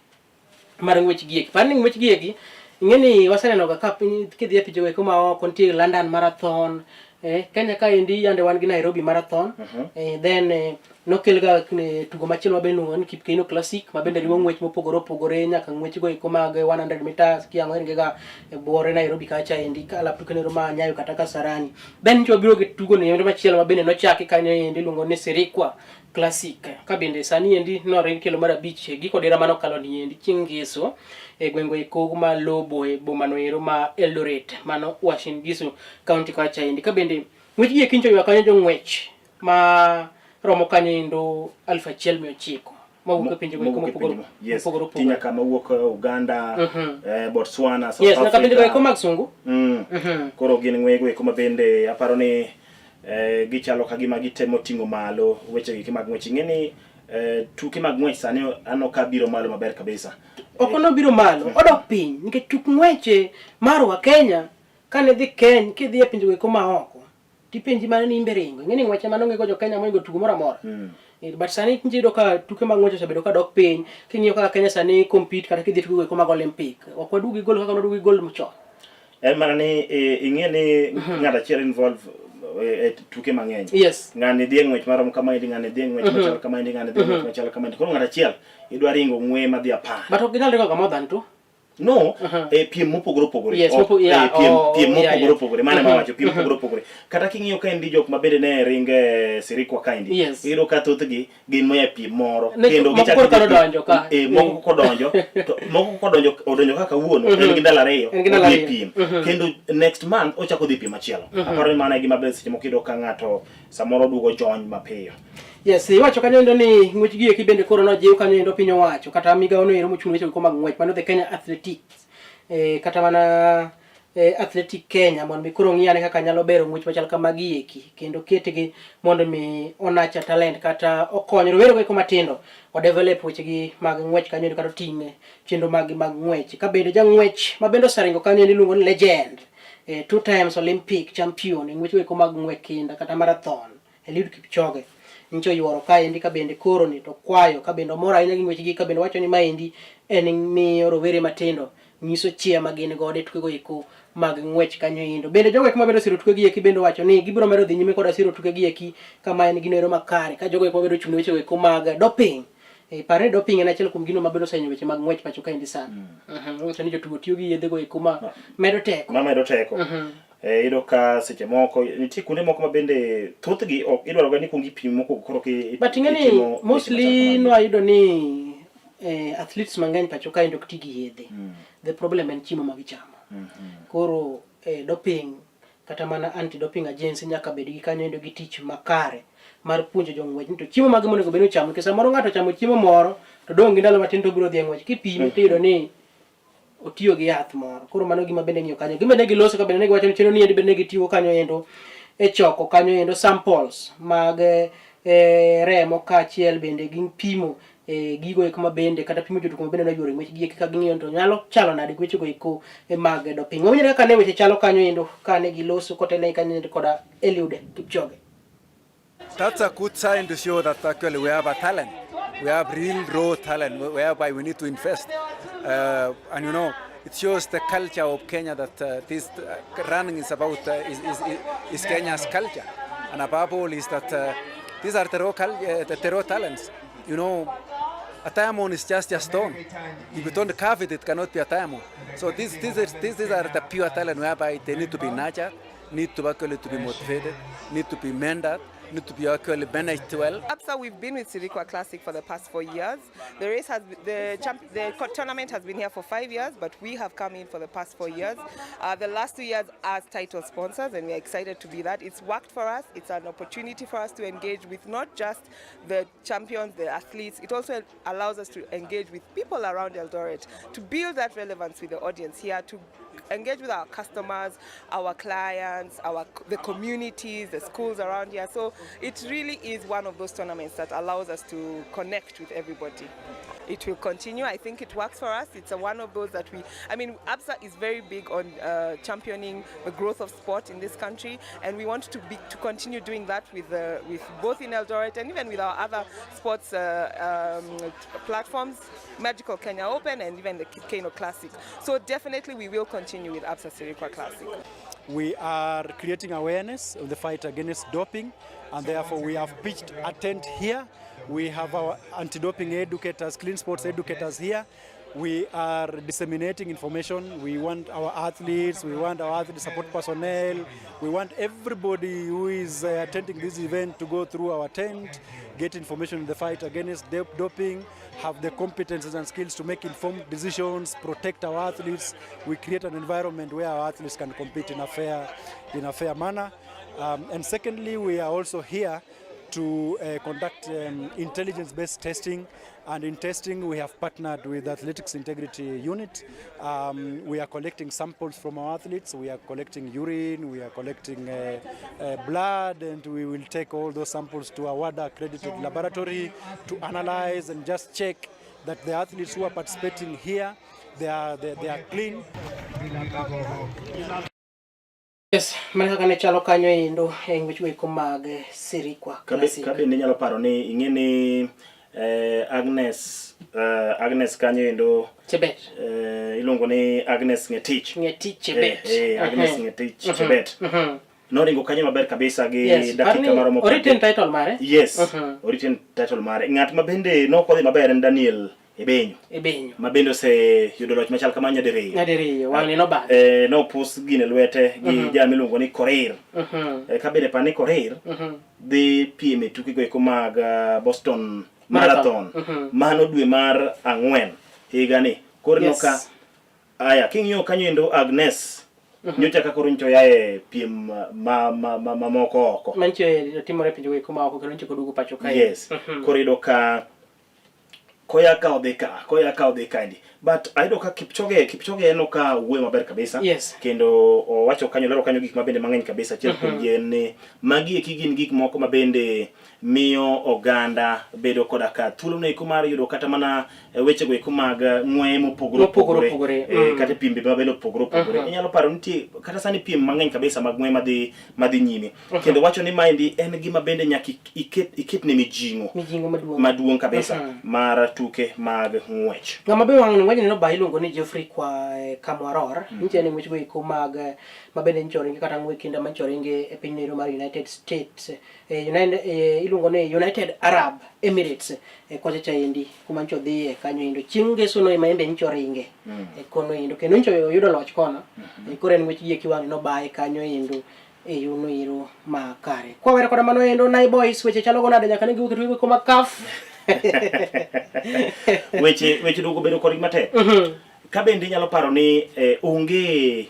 mar ng'wech gieki. Par ni ng'wech gieki ing'e ni waseneno ga ka piny kidhi e pinje eko ma oko nitie London Marathon eh, Kenya ka endi yande wan gi Nairobi Marathon uh mhm. -huh. eh, then eh, nokel ga eh, tugo machielo ma bende iluongo ni Kipkeino Classic ma bende riwo ng'wech mopogore opogore nyaka ng'wech go eko mag 100 meters kiang'o ringe ga e buore Nairobi kacha endi kalap tuke nero ma Nyayo kata Kasarani then ncho biro gi tugo ni machielo ma bende nochaki kanyo endi iluongo ni Sirikwa Classic ka bende sani endi noring kelo mar abich e giko dira mane okalo ni endi chieng' ngeso e gweng' eko ma Lobo e boma no ero ma Eldoret mano Uasin Gisu county kacha endi ka bende ng'wech gi eki ncho ywa kanyo jong'wech ma romo kanyo endo 1900 mawuok e pinje go eko mopogore yes. mopogore opogore nyaka mawuok eh, Uganda mm -hmm. eh, Botswana South yes, nyaka Africa pinje go eko mag sungu mm. Mm -hmm. Koro gin ng'wego eko ma bende aparo ni eh, gichalo ka gima gitemo ting'o malo weche gi mag ng'wech. Ing'e ni eh, tuke mag ng'wech sani aneno ka biro malo maber kabisa. Ok onobiro malo, odok piny nikech tuk ng'weche marwa Kenya kane dhi Kenya kidhi e pinje go eko ma oko tipenji mana ni imbe ringo. Ing'e ni ng'wech ema nong'ego jo Kenya moingo tugo moro amora. Eh, But sani iyudo ka tuke mag ng'wech osebedo ka dok piny king'iyo kaka Kenya sani compete kata kidhi e tuke go eko mag Olympic. Ok waduog gi gold kaka nwaduogo gi gold chon. En mana ni eh, ing'e ni ng'ato achiel involve eh, e tuke mang'eny. Yes. Ng'ani dhi e ng'wech marom kamaendi, ng'ani dhi e ng'wech machalo kamaendi, ng'ani dhi e ng'wech machalo kamaendi. Koro ng'ato achiel idwa ringo ng'we madhi apar. But ok ginyal ringo ga more than two. No, e piem mopogore opogore. Yes, Ok, yeah, eh, piem, oh, piem yeah, mopogore yeah. opogore. Mano ema awacho, piem mopogore opogore. Kata king'iyo kaendi jok ma bende ne ringe Sirikwa kaendi. Yes. Iyudo ka thothgi gin moa e piem moro. Ne, Kendo moko gichako koro dhi kodonjo piem- ka. Eh, moko kodonjo, to moko kodonjo odonjo kaka kawuono, en gi ndalo ariyo, En gi ndalo odhi e ariyo. piem. Kendo next month ochako dhi e piem machielo. Aparo ni mano e gima ber seche moko iyudo ka ng'ato samoro duogo jony mapiyo. Yes, iwacho kanyo endo ni ng'wech gi eki bende koro nojiw kanyo endo piny owacho kata migawo no ero mochung' weche mag ng'wech mano the Kenya Athletics eh, kata mana eh, Athletic Kenya mondo mi koro ng'i ane kaka nyalo bero ng'wech machal kamagi eki kendo ketgi mondo mi onacha talent kata okony rowere go eko matindo odevelop wechegi mag ng'wech kanyo endo kata oting' chenro mag mag ng'wech ka bende jang'wech ma bende oseringo kanyo endo iluongo ni legend eh, two times Olympic champion e ng'wech go eko mag ng'wech kinda kata marathon Eliud Kipchoge nyicho yuoro kaendi ka bende koro ni to kwayo ka bende omor ahinya gi ng'wechgi ka bende wacho ni maendi en miyo rowere matindo nyiso chia ma gin godo e tukego eko mag ng'wech kanyo endo. Bende jogo eko mabedo siro tukegi eki bende owacho ni gibiro medo dhi nyime koda siro tukegi eki kama en gino ero makare ka jogo eko mabedo ochung' ne weche eko mag doping. E, par ni doping en achiel kuom gino mabedo osehinyo weche mag ng'wech pacho kaendi sana. Owacho ni jotugo tiyo gi yedhe go eko ma medo teko. Ma medo teko. Eh, iyudo ka seche moko nitie kuonde moko ma bende thothgi ok idwaro ga ni kuong ipim mokwongo koro ki But ing'e ni itimo weche mostly machal kamagi. nwayudo ni eh, athletes mang'eny pacho kaendi ok ti gi yedhe. The problem en chiemo ma gichamo. Koro eh, doping kata mana anti doping agency nyaka bed gi kanyo endo gi tich makare mar puonjo jong'wech ni to chiemo mage monego bed ni ochamo nikech samoro ng'ato ochamo chiemo moro to dong' gi ndalo matin to obiro dhi e ng'wech kipime to iyudo ni otiyo gi yath moro. Koro mano gima bende ng'iyo kanyo. Gima ne giloso ka bende ne giwacho ni chenro ni endi bende ne gitiyo kanyo endo e choko kanyo endo samples mag eh, remo kaachiel bende gi pimo eh, gigo eko ma bende kata pimo jotugo ma bende noyuoro ng'wech gi eki ka ging'iyo to nyalo chalo nade gi wechego eko mag doping. Wawinjo kaka ne weche chalo kanyo endo kane giloso kotene kanyo endo koda Eliud Kipchoge. That's a good sign to show that actually we have a talent. We have real raw talent whereby we need to invest. Uh, and you know, it shows the culture of Kenya that uh, this uh, running is about uh, is, is, is Kenya's culture. And above all is that uh, these are the raw, uh, the raw talents. You know, a diamond is just a stone. If you don't carve it, it cannot be a diamond. So these, these, is, these, these are the pure talent whereby they need to be nurtured, need to actually to be motivated, need to be mentored, need to be actually managed well. ABSA, we've been with Sirikwa Classic for the past 4 years. The race has the champ, the tournament has been here for 5 years, but we have come in for the past 4 years. Uh, the last 2 years as title sponsors, and we're excited to be that. It's worked for us. It's an opportunity for us to engage with not just the champions, the athletes. It also allows us to engage with people around Eldoret, to build that relevance with the audience here, to engage with our customers, our clients, our the communities, the schools around here. So it really is one of those tournaments that allows us to connect with everybody. It will continue. I think it works for us. It's a one of those that we, I mean, ABSA is very big on championing the growth of sport in this country, and we want to continue doing that with both in Eldoret and even with our other sports platforms, Magical Kenya Open and even the Kip Keino Classic. So definitely we will continue with ABSA Sirikwa Classic. We are creating awareness of the fight against doping, and therefore we have pitched a tent here. We have our anti-doping educators, clean sports educators here. We are disseminating information. We want our athletes, we want our athlete support personnel, we want everybody who is attending this event to go through our tent, get information in the fight against doping, have the competences and skills to make informed decisions, protect our athletes. We create an environment where our athletes can compete in a fair manner. And secondly, we are also here to conduct intelligence-based testing, and in testing we have partnered with Athletics Integrity Unit. We are collecting samples from our athletes, we are collecting urine, we are collecting blood, and we will take all those samples to our WADA accredited laboratory to analyze and just check that the athletes who are participating here, they are clean. Yes, mana kaka ne chalo kanyo endo e ng'wech eko mag Sirikwa Classic. Ka bende inyalo paro ni ing'e ni Agnes kanyo endo Chebet. Iluongo ni Agnes Ngetich. Ngetich Chebet. Agnes Ngetich Chebet. Noringo kanyo maber kabisa gi dakika Parni maromo oretain title mare. Yes, oretain title mare. Ng'at ma bende nokodhi maber en Daniel Ebenyo. Ebenyo. Ma bende oseyudo loch machal kamano nyadiriyo. Nyadiriyo, wang'ni nobadhe. Nopus gine lwete gi jal miluongo ni Korir. Ka bende par ni Korir dhi piem e tukego eko mag Boston Marathon. Marathon. Mano dwe mar 4 higani. Koro ineno ka aya king'iyo kanyo endo Agnes nyocha ka koro nyocha oa e piem ma moko oko. Manche timore e pinje eko ma oko kendo nyocha oduogo pacho kae. Yes. Koro iyudo ka koya ka odhi ka, koya ka odhi kaendi. But ayudo ka Kipchoge en ka wuoyo maber kabisa. Kendo owacho kanyo, lero kanyo gik mabende mang'eny kabisa. Achiel kuom gi en ni magi eki gin gik moko mabende miyo oganda bedo koda ka thuolo no eko mar yudo kata mana wechego eko mag ng'weye mopogore Mopogore opogore, kata pimbe mabende opogore opogore. Inyalo paro nitie kata sani piem mang'eny kabisa mag ng'weye madhi nyime. Kendo wacho ni maendi en gima bende nyaka iket ne mijing'o Mijing'o maduong'. Maduong' kabisa mar tuke mag ng'wech. Ng'ama be wang'ni ng'wech neno ba iluongo ni Geoffrey kwa Kamworor. Nitie ne ng'wech go eko mag ma bende nyocha oringe kata ng'we kinda manyocha oringe e piny noero mar United States. Iluongo ni United Arab Emirates kocha cha endi kuma nyocha odhiye kanyo endo. Chieng' ngeso no ema en be nyocha oringe kono endo kendo nyocha oyudo loch kono. Koro en ng'wech gi eki wang'ni nobaye kanyo endo e yono ero makare. Kwawere koda mano endo Nai Boys weche chalo go nade nyaka ne giwuok e tuke go mag CAF. Weche duogo bedo kodgi matek. Ka bende inyalo paro ni onge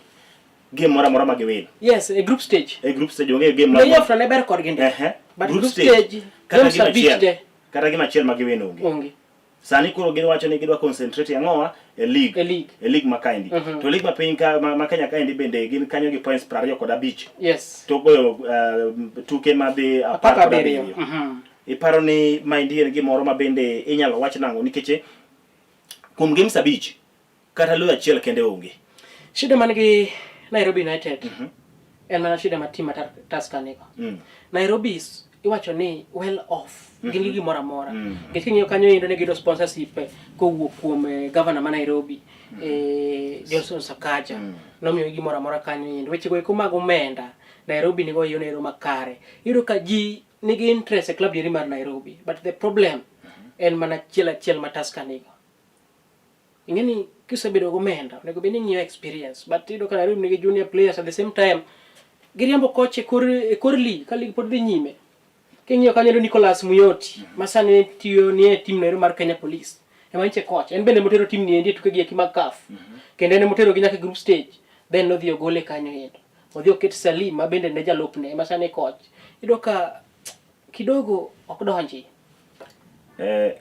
game moro amora ma giwin. Yes, e group stage. E group stage onge game moro. Playoff to ne ber kodgi ndi. But Group group stage, kata games gima abich achiel. te Kata gima achiel ma giwin onge. Onge. Sani koro giwacho ni gidwa concentrate e ang'owa e league. E league. E league ma kaendi. To league ma piny ka ma, ma Kenya kaendi bende gin kanyo gi points 25. Yes. To goyo tuke madhi 17. 17. Iparo ni maendi en gimoro ma bende inyalo wach nang'o nikech kuom games abich kata loyo achiel kende onge. Shida man gi Nairobi United en mana shida ma team ma Tusker nigo. Nairobi iwacho ni well off gin gi gimoro amora. Nikech king'iyo kanyo iyudo ni giyudo sponsorship kowuok kuom governor ma Nairobi Johnson Sakaja nomiyogi gimoro amora kanyo endo. Wechego eko mag omenda Nairobi nigo e yono makare. Iyudo ka ji nigi interest e club yeri mar Nairobi but the problem en mana achiel achiel ma Tusker nigo. Ing'e ni kisebedo gi omenda onego bed ni ing'iyo experience but iyudo ka Nairobi nigi junior players at the same time giriembo coach e kor league ka league pod dhi nyime. King'iyo kanyo iyudo Nicholas Muyoti ma sani tiyo ni e team noero mar Kenya Police ema nyiche coach en bende motero team ni endi e tuke gi eki mag CAF kendo en emotero gi nyaka e group stage then nodhi ogole kanyo endo odhi oket Salim ma bende ne jalupne ema sani coach. Iyudo ka kidogo ok donji.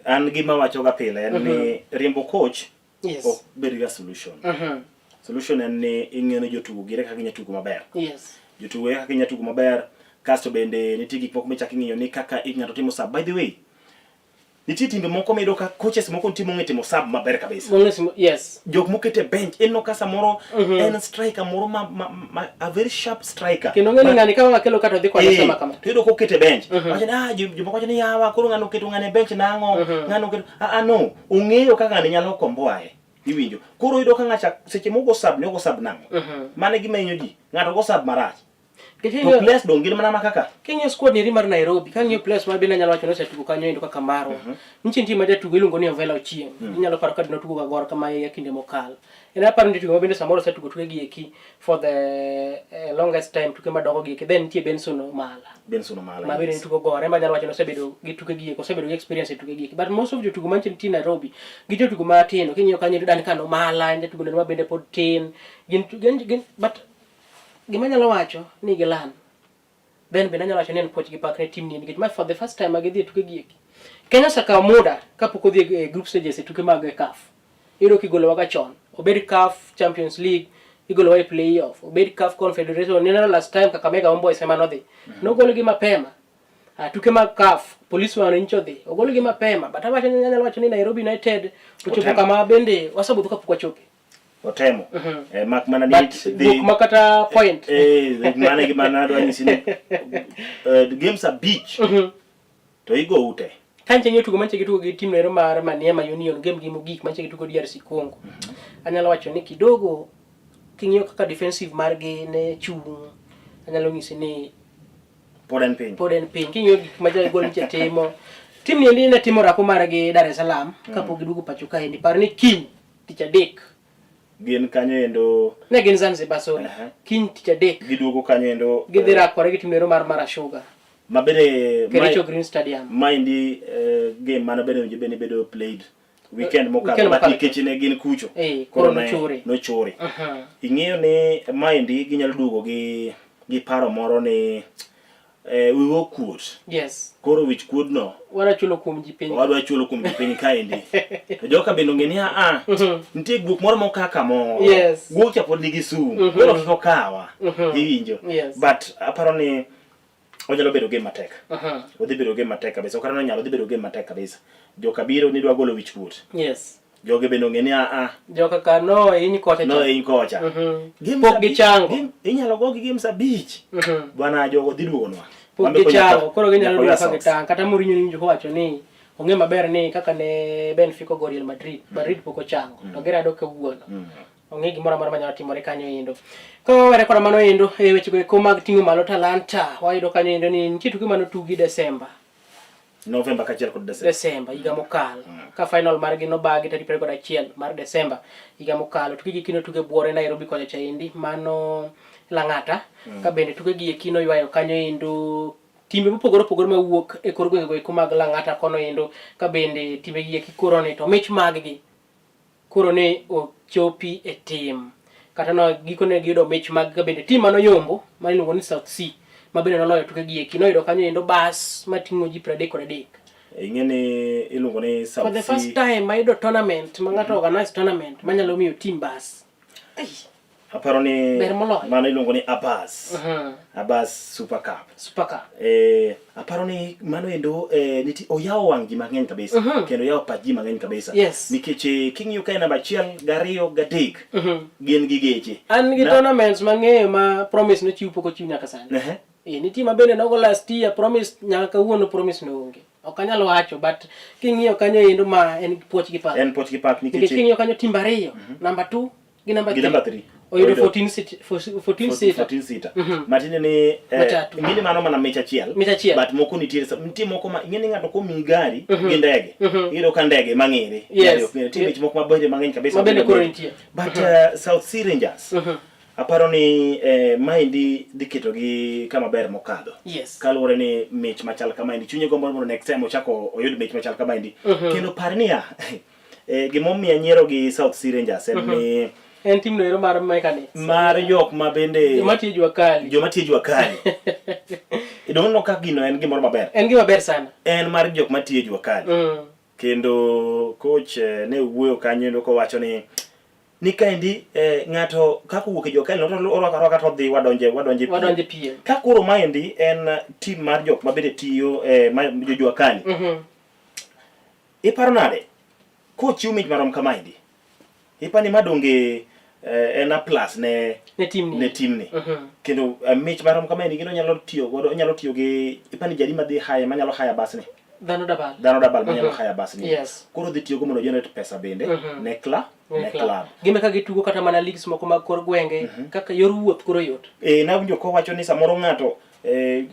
An gima wacho ga pile en ni riembo coach ok bed ga solution. Solution en ni ing'iyo ni jotugo gire kaka ginya tugo maber. Jotugo kaka ginya tugo maber, kasto bende nitie gik moko michako ing'iyo ni kaka ng'ato timo sub. By the way, nitie timbe moko miyudo ka coaches moko nitie mong'e timo sub maber kabisa. Yes. Jok mokete bench ineno ka samoro en striker moro ma a very sharp striker. Kendo ng'eni ng'ani ka wakelo kata odhi kode sama kama. To iyudo kokete bench. Wacho ni ah jomoko wacho ni yawa koro ng'ano oketo ng'ane bench nang'o? Ng'ano oketo ah no, ong'eyo kaka ng'ani nyalo komboae. Iwinjo. Koro iyudo ka ng'acha seche mogo sub ni ogo sub nang'o? Mano e gima hinyo ji. Ng'ato go sub marach. To players dong' gin mana ma kaka. King'iyo squad ni mar Nairobi, kang'iyo players ma bende anyalo wacho ni osetugo kanyo endo kaka marwa. Nitie nitie ma jatugo iluongo ni Ovela Ochieng. Inyalo paro ka notugo ga Gor kama e kinde mokalo. En aparo ni jatugo ma bende samoro osetugo tuke gi eki for the longest time tuke madongo gi eki. Then nitie Benson Omala. Benson Omala. Ma bende tugo Gor, ema anyalo wacho ni osebedo gi tuke gi eki, osebedo gi experience e tuke gi eki. But most of jotugo mantie nitie Nairobi, gi jotugo matindo, king'iyo kanyo iyudo Duncan Omala, en jatugo ma bende pod tin. Gin, gin, gin, but gima anyalo wacho ni gilan. Then bende anyalo wacho ni en puoch gi pak ne team ni nikech ma for the first time ma gidhi e tuke gi eki. Kenya osekawo muda kapok odhi e group stages e tuke mag CAF. Iyudo kigolowa ga chon. Obed CAF Champions League, igolowa e play-off. Obed CAF Confederation, nineno last time Kakamega Homeboyz ema nodhi. Nogolgi mapema. Tuke mag CAF, Police wan nyicho dhi. Ogolgi mapema. But awacho ni anyalo wacho ni Nairobi United ochopo kama bende wasebudho kapok wachope. Otemo. Mak mana ni dhi ma kata point. Mano e gima nadwa nyisi ni games abich to igo ute. Kanche ng'iyo tugo manche gitugo gi team noero mar Maniema Union game gi mogik manche gitugo DRC Congo. Anyalo wacho ni kidogo king'iyo kaka defensive margi ne chung', anyalo nyisi ni pod en piny. Pod en piny. King'iyo gik ma jagol nche timo. Team ni endi ne timo orako margi Dar es Salaam kapok giduogo pacho kaendi. Par ni kiny tich adek. Gin kanyo endo. Ne gin Zanzibar, sorry. Kiny tich adek. Giduogo kanyo endo. Gidhi rakore gi team noero mar Mara Sugar. Ma bende Kericho Green Stadium. Maendi game mano bende owinjo bed ni bedo played weekend mokalo, but nikech ne gin kucho. Koro nochore. Nochore. Ing'eyo ni maendi ginyalo duogo gi paro moro ni wiwa okuot. Yes. Koro wich kuodno wadwa chulo kuom ji piny. Wadwa chulo kuom ji piny kaendi. To joka bende ong'e ni a nitie guok moro moka kamoro. Yes. Guok cha pod nigi sum. Koro kik okawa. Iwinjo. Yes. But aparo ni onyalo bedo game matek. Odhi bedo game matek kabisa. Ok onyalo odhi bedo game matek kabisa. Joka biro ni dwa golo wich kuot. Yes. Joge bende ong'e ni a Joka ka no hiny kocha. No hiny kocha. Pok gichango. Inyalo go gi games abich. Bwana jogo dhi duogonwa. Pok gichango. Koro ginyalo duogo ka gitang'. Kata Mourinho niwinjo kowacho ni ong'e maber ni kaka ne Benfica ogo Real Madrid. Madrid pok ochango. To girado kawuono. Ong'e gimoro amora manyalo timore kanyo endo. Ka wawere koda mano endo e wechego eko mag ting'o malo talanta, wayudo kanyo endo ni nitie tuke mane otugi Desemba. November kachiel kod Desemba. Desemba higa mokalo. Ka final margi nobagi tarik 21 mar Desemba higa mokalo. Tuke gi kino tuke buore Nairobi kocha chaendi mano Lang'ata. Ka bende tuke gi eki noywayo kanyo endo timbe mopogore opogore mawuok e kor gwengego eko mag Lang'ata kono endo ka bende timbe gi eki koro ni to mich maggi koro ne ochopi e tim kata no gikone giyudo mich mag ka bende tim manoyombo ma iluongo ni South C ma bende noloyo tuke gi eki noyudo kanyo endo bas mating'o ji 33 Ing'e ni iluongo ni For the South first Sea. time ayudo tournament ma ng'ato organize tournament manyalo miyo team bus. Ai, Aparo ni Ber moloyo. mano iluongo ni Abbas. Abbas Super Cup. Super Cup. Eh, aparo ni mano endo eh, niti oyawo wang' ji mang'eny kabisa kendo oyawo pach ji mang'eny kabisa Yes. nikech eh, king'iyo kae namba achiel gariyo gadek gin gi geche An gi Na- tournaments mang'eyo ma promise nochiw pok ochiw nyaka sani. Ehe. Eh, nitie ma bende nogo last year promise nyaka kawuono promise no onge. Ok anyal wacho but king'iyo kanyo endo ma en puoch gi pak. En puoch gi pak Nikech nikech king'iyo kanyo timbe ariyo, number 2 gi number Gi 3. number three. Oyudo Oyudo 14 seat 14 seater. 14 seater. Matiende ni eh, Matatu. ing'e ni mano mana mich achiel. Mich achiel. But moko nitiere nitie moko ma ing'e ni ng'ato komiyi gari gi ndege. Iyudo ka ndege mang'ere. Yes. Gari ok ng'ere. Nitie mich moko mabende mang'eny kabisa. Ma bende koro mabende. nitie. But South Sea Rangers aparo ni eh, maendi dhi ketogi kama ber mokadho. Yes. Kaluwore ni mich machal kamaendi chunye gombo mondo next time ochako oyud mich machal kamaendi. Kendo par niya eh, gimomiyo anyiero gi South Sea Rangers en ni En team no ero mar mechanics. mar jok ma bende Joma tiyo jua kali. joma tiyo jua kali idongo ka gino en gimoro maber En gima ber sana. en mar jok ma tiyo jua kali Kendo coach eh, ne wuoyo kanyo endo kowacho ni ni kaendi eh, ng'ato kaka owuok e jua kali no to orwako arwaka to odhi wadonje wadonje piem. Wadonje piem. Ka koro maendi en team mar jok ma bende tiyo eh, ma jo jua kali Iparo nade kochiw mich marom kamaendi? Ipani ma donge eh, en a plus ne Ne team ni. ne team ni. Kendo eh, mich marom kamaendi kendo nyalo tiyo godo nyalo tiyo gi ipani jadi madhi haya manyalo haya bus ni. Dhano dabal. Dhano dabal manyalo haya bus ni. Yes. Koro dhi tiyo go mondo generate pesa bende ne club ne club. Gimbe ka gitugo kata mana leagues moko mag kor gwenge kaka yor wuoth koro yot. Eh, nawinjo kowacho ni samoro ng'ato eh,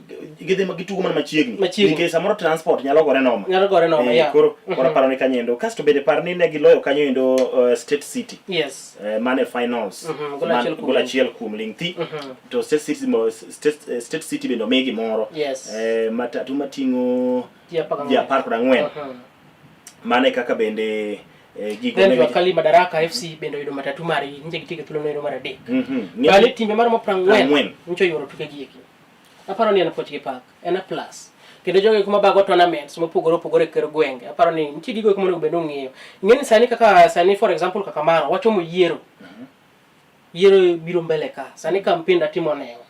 gidhi ma gitugo mana machiegni Machiegni. nikech samoro transport nyalo gore noma Nyalo gore noma, Eh, yeah. koro koro aparo ni kanyo endo kasto bende par ni ne giloyo kanyo endo State City Yes. eh, mane finals Gol Man- achiel kuom gol ling. achiel kuom ling thi to State City mo, State, eh, State City bende omi gimoro Yes. eh, matatu mating'o Ji apar gang'wen. ji apar kod ang'wen mane kaka bende eh, gigo Then ne Jua Kali Madaraka FC bende oyudo matatu margi nyicha gitieko thuolo noero mar adek. Mhm. Bale timbe maromo 40 Ang'wen. nyicha oyuoro tuke gi eki. Aparo ni en puoch gi pak, en a plus. Kendo jogo eko mabago tournaments mopogore opogore e kor gwenge, aparo ni nitie gigo eko monego bed ni ong'eyo. Ing'e ni sani kaka sani for example kaka marwa wachomo yiero. Yiero biro mbele ka. Sani campaign da timo newa.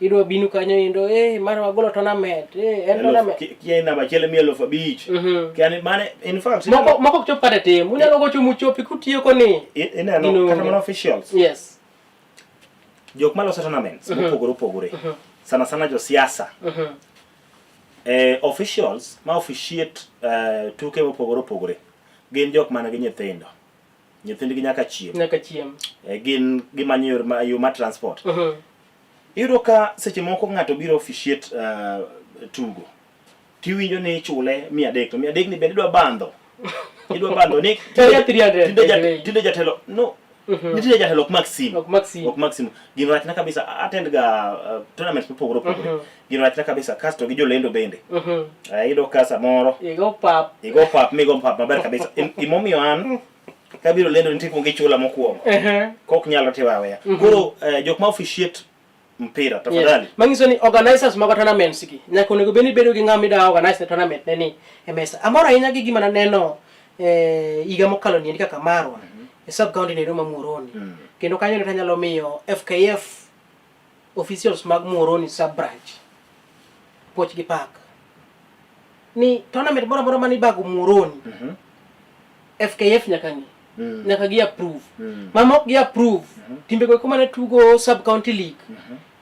Idwa binu kanyo endo, eh mara wagolo tournament, eh en tournament. Kia namba achiel miya elufu abich. Kiani mane in fact Moko moko ok chop kata tim. Unyalo gocho muchopi kutieko ni. Ineno Gino kata onge. mana officials. Yes. Jok maloso tournaments mopogore opogore. Sana sana josiasa. Eh, officials ma officiate eh, tuke mopogore opogore gin jok man gi nyithindo. Nyithindgi nyaka chiem. Nyaka chiem. Eh, gin gimanyo yor ma, yo mar transport. Iyudo ka seche moko ng'ato biro officiate uh, tugo tiwinjo ni ichule 300 to 300 ni bende idwa bandho idwa bandho ni Tinde 300, tinde by the way. tinde jatelo no ni tinde jatelo ok mak simu Ok mak simu. ok mak simu gino rachna kabisa attend ga uh, tournaments mopogore opogore gino rachna kabisa kasto gi jolendo bende Eh, iyudo ka samoro Igo pap. igo pap migo pap maber kabisa Gimomiyo an kabiro lendo nitie kuongo ichula mokwongo kok nyalo tiwa aweya koro eh, jok ma officiate mpira tafadhali Yes. Manyiso ni organizers mag tournaments gi nyaka onego bed ni bedo gi ng'ama ida organize ne tournament ne ni e mesa. Amor ahinya gi gima naneno eh, higa mokalo niendi kaka marwa e sub county ni ma Muhoroni. Kendo kanyo ne anyalo miyo FKF officials mag Muhoroni sub branch puoch gi pak ni tournament moro amora mane ibago Muhoroni FKF nyaka ng'i nyaka gi approve ma mok gi approve timbe go eko mane tugo sub county league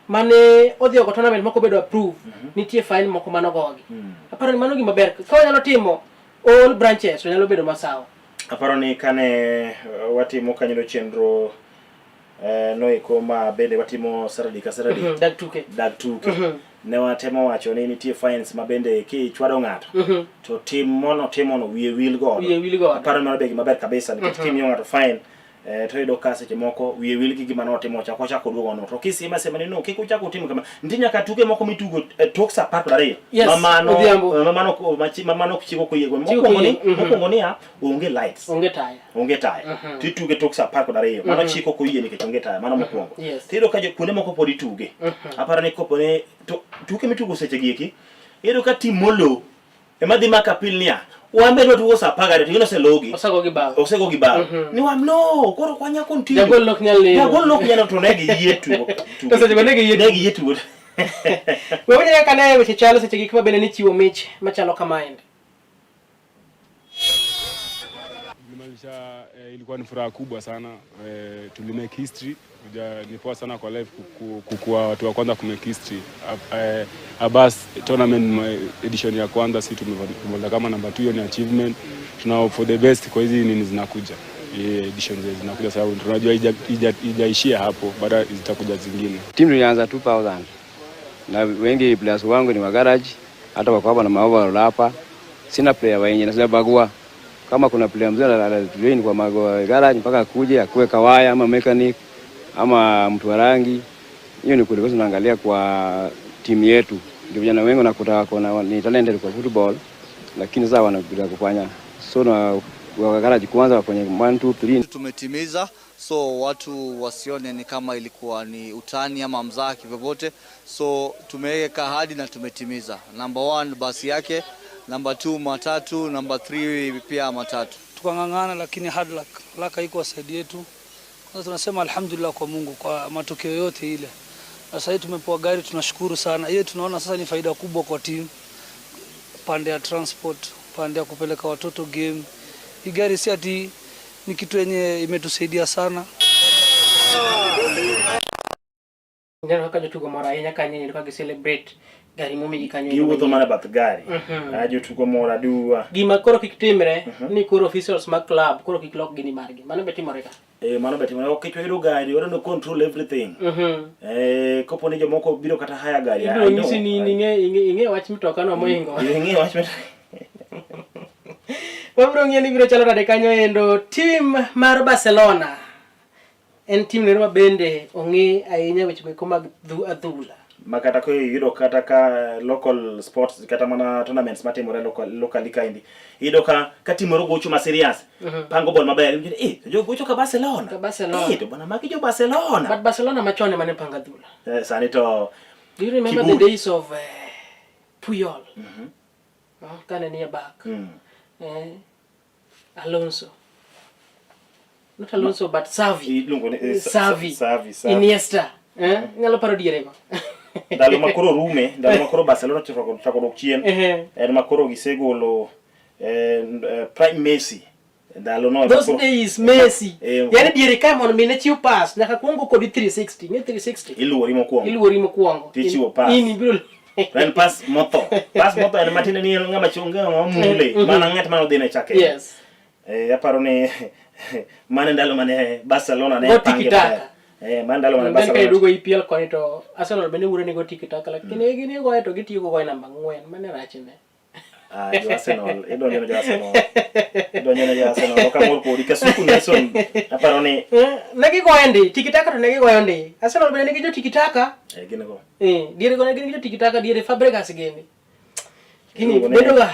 mane odhi oko tournament moko bedo approve nitie fine moko manogogi aparo ni mano gima ber ka wanyalo timo all branches to nyalo bedo masawa aparo ni kane eh, watimo kanyo chenro eh, noeko ma bende watimo Saturday ka Saturday Dag tuke dag tuke ne watemo wacho ni nitie fines ma bende kichwado ng'ato to tim mono timono wiye wil godo Wiye wil godo. aparo ni mano be gima ber kabisa nikech kimiyo ng'ato fine eh, to iyudo ka seche moko wiye wil gi gima notimo cha kochako oduogo no to kisime asima ni no kik uchak utim kama nitie nyaka tuke moko mitugo eh, tok saa apar kod ariyo Yes, ma mano odhiambo. eh, ma mano ma mano chik ok oyiego Chik ok mokwongo ni oyie, mokwongo niya onge lights onge taya onge taya to ituge tok saa apar kod ariyo mano chik ok oyie nikech onge taya mano mokwongo Yes. to iyudo ka kuonde moko pod ituge aparo ni kopo ni to tuke mitugo seche gi eki iyudo ka tim molo Ema dhi maka appeal niya, wan be dwa tugo saa 12 to gino oselogi. Osego gi bao. Osego gi bao. Ni wan no, koro ok wanyal continue. Jagol ok nyal neno. Jagol ok nyal to ne giyie tugo. To seche go ne giyie Ne giyie tugo. We winjo kaka ne weche chalo seche gik ma bende nichiwo mich machalo kamaendi. Nilimaanisha eh, ilikuwa ni furaha kubwa sana eh, tulimake history. Kuja, ni poa sana kwa life kukuwa watu wa kwanza kumake history. Abas tournament edition ya kwanza si tumemaliza kama namba 2, hiyo ni achievement. Tuna hope for the best kwa hizi nini zinakuja. Edition zinakuja sababu tunajua ijaishia hapo, baada zitakuja zingine. Timu tulianza 2000 na wengi players wangu ni wa garage, hata wako hapa na maoverall hapa. Sina player wa nje na sijabagua. Kama kuna player mzuri anatujoin kwa garage mpaka akuje akuwe kawaya ama mechanic ama mtu wa rangi. Hiyo ni kweli tunaangalia kwa timu yetu. Ndio vijana wengi wanakuta wako na ni talented kwa football, lakini sasa wanakuja kufanya. So na wa garage kwanza kwenye 1 2 3 tumetimiza, so watu wasione ni kama ilikuwa ni utani ama mzaha kivyovyote. So tumeweka ahadi na tumetimiza. Number 1 basi yake, number 2 matatu, number 3 pia matatu. Tukang'ang'ana lakini hard luck, luck haikuwa side yetu. Kwanza tunasema alhamdulillah kwa Mungu kwa matokeo yote ile. Sasa hivi tumepewa gari, tunashukuru sana. Hiyo tunaona sasa ni faida kubwa kwa team, pande ya transport, pande ya kupeleka watoto game. Hii gari si ati ni kitu yenye imetusaidia sana. Ineno kaka jotugo mor ahinya kanyo endo ka gi celebrate gari momigi kanyo. Giwuotho mana bath gari. Ah, jotugo mor aduwa. Gima koro kik timre ni koro officials mag club koro kik lok gini margi. Mano be timore ka. Mano be timore. Ok wayudo gari, we don't control everything. Kopo ni jomoko biro kata haya gari. Ibiro nyisi ni ing'e wach mtoka no mohingo. Ing'e wach mtoka. Wabiro ng'iyo ni biro chalo nade kanyo endo. Team mar Barcelona en team nero ma bende ong'e ahinya weche go mag adhula. Ma kata ko iyudo kata ka local sports kata mana tournaments matimore locally kaendi. Iyudo ka team moro gocho ma serious. Pango ball maber. Iwinjo ni, jo gocho ka Barcelona. Ka Barcelona. To bwana magi jo Barcelona. But Barcelona machon ema ne pango adhula. Sani to Do you remember the days of Puyol? Kane nie back. Alonso. Not Alonso but Xavi. Iluongo ni Xavi. Xavi. Iniesta. Inyalo paro diere go. Ndalo ma koro rume, ndalo ma koro Barcelona chako dok chien. En ma koro gisegolo Prime Messi. Ndalo no. Those days Messi. Yani diere ka mondo mi ne chiw pass nyaka kuongo kodi 360. Ng'e 360. Iluori mokwongo. Iluori mokwongo. Tichiwo pass. In ibiro En pass motho. Pass motho en matiende ni ng'ama chunge ng'ama mule. Mana ng'at mane odhi ne chake. Yes. Aparo ni mane ndalo mane Barcelona ne Go pange tiki-taka. maber. Mane ndalo mane Then ka Barcelona. iduogo EPL koni to Arsenal bende wuoro ni go tiki-taka lakini gini goye to gitiyo go namba 4 mane rachne. Ah, jo Arsenal, idonjo ne jo Arsenal. Idonjo ne jo Arsenal. Ok amor kodi Kasuku Nelson. Aparo ni Ne gigoyo ndi, tiki-taka to ne gigoyo ndi. Arsenal bende nigi jo tiki-taka. Gin go. Diere go ne gin gi jo tiki-taka diere Fabregas gini. Gini bedo ga.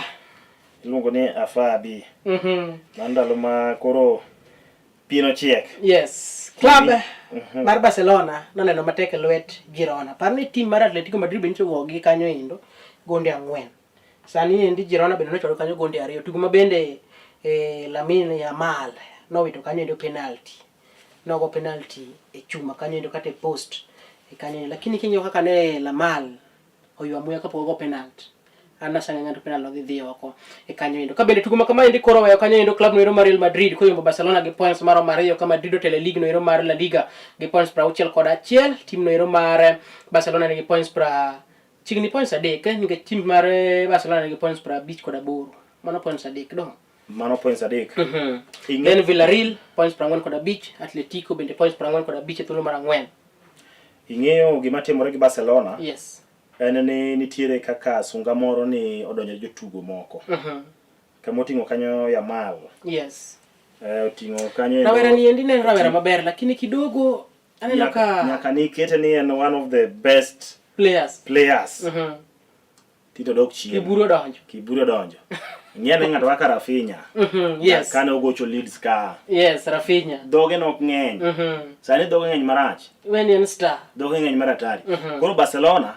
Iluongo ni Afabi. Mano ndalo ma koro pien ochiek. Yes. Club mar Barcelona noneno matek e lwet Girona. Par ni team mar Atletico Madrid bende nyocha ogogi kanyo endo gonde 4. Sani endi Girona bende nochwalo kanyo gonde 2. Tugo ma bende Lamine Yamal nowito kanyo endo penalty. Nogo penalty e chuma kanyo endo kata e post e kanyo endo. Lakini king'iyo kaka ne Yamal oywa muya kapok ogo penalty. An nasanya ng'ato penalty odhi dhi oko e kanyo endo. Ka bende tugo ma kama endi koro oweyo kanyo endo club noero mar Real Madrid koyombo Barcelona gi points maromo 2 ka Madrid otelo e league noero mar La Liga gi points 61. Team noero mar Barcelona nigi points chiegni points 3 nikech team mar Barcelona nigi points 58. Mano points 3 dong. Mano points 3. Then Villarreal points 45, Atletico bende points 45 e thuolo mar 4. Ing'eyo gima timore gi Barcelona? Yes. En ni nitiere kaka sunga moro ni odonjo jotugo moko. Kama oting'o kanyo Yamal. Yes. Oting'o kanyo Rawera ni endi ne en rawera maber lakini kidogo aneno ka nyaka ni kete ni en one of the best players. Tito dok chien. Kiburi odonjo. Kiburi odonjo. Ing'e ni ng'ato kaka Rafinha. Yes. Kane ogocho Leeds ka. Yes, Rafinha. Dhoge nok ng'eny. Sani dhoge ng'eny marach. When en star. Dhoge ng'eny mar hatari. Koro Barcelona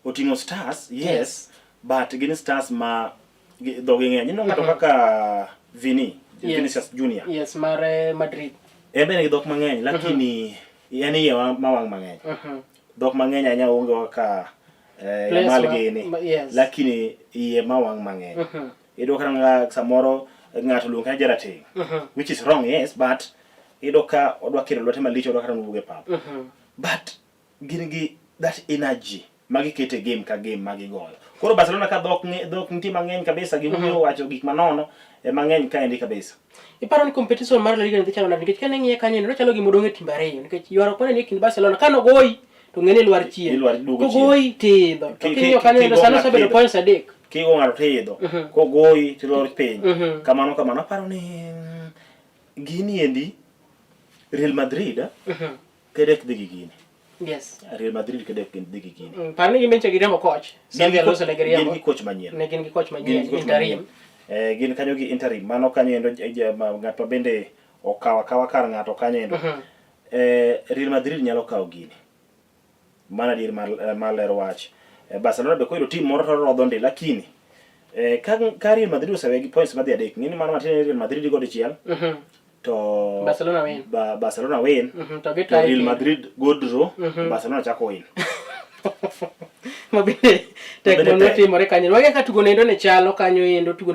oting'o stars, yes, but gin stars ma Dhogi ng'eny. Ineno ng'ato kaka Vini, Vinicius Junior. Yes, mar Madrid. En bende gi dhok mang'eny, lakini en iye ma wang' mang'eny. Dhok mang'eny ahinya onge kaka Players Yamal gini. Yes. Lakini iye ma wang' mang'eny. Iyudo ka samoro ng'ato luongo ka jarateng'. Which is wrong, yes, but iyudo ka odwa kiro lwete malich, odwa kata wuog e pap. But gin gi that energy ma giketo e game ka game ma gigoyo. Koro Barcelona ka dhok dhok nitie mang'eny kabisa, giwuoyo wacho gik manono e mang'eny kaendi kabisa. Iparo ni competition mar La Liga ni dhi chalo nade? Nikech kane ng'iye kanyo endo chalo gima odong' e timbe ariyo nikech ywaruok mane nie kind Barcelona kane ogoyi to ng'e ni lwar chien. Ilwar duogo chien. Kogoyi tiidho. To king'iyo kanyo endo kigo sani ng'ato osebedo idho. points 3. Kigo ng'ato tiidho. Kogoyi tilor piny. Kamano kamano aparo ni gini endi Real Madrid kedek dhi gi gini. Real Madrid kedek dhi gi gini. Par ni gin giriembo coach. Gin Xabi gi Alonso ne gin giriembo. gi coach manyien. Ne gin gi coach Gin manyien gi coach interim. manyien. Gin kanyo gi interim. Mano kanyo endo ng'at ma bende okawo akawa kar ng'ato kanyo endo. Real Madrid nyalo kawo gini. Mano adier mar lero wach. Barcelona be koyudo team moro to rodho ndi lakini ka Real Madrid osewe gi points madhi 3, ng'eni mano matin ni Real Madrid go dichiel to Barcelona win. Barcelona win. To gi To tie Real kendo. Madrid go draw, Barcelona chako win. Ma bende tek Mabende mondo tek. timore kanyo. Wage ka tugo nendo ne chalo kanyo endo tugo.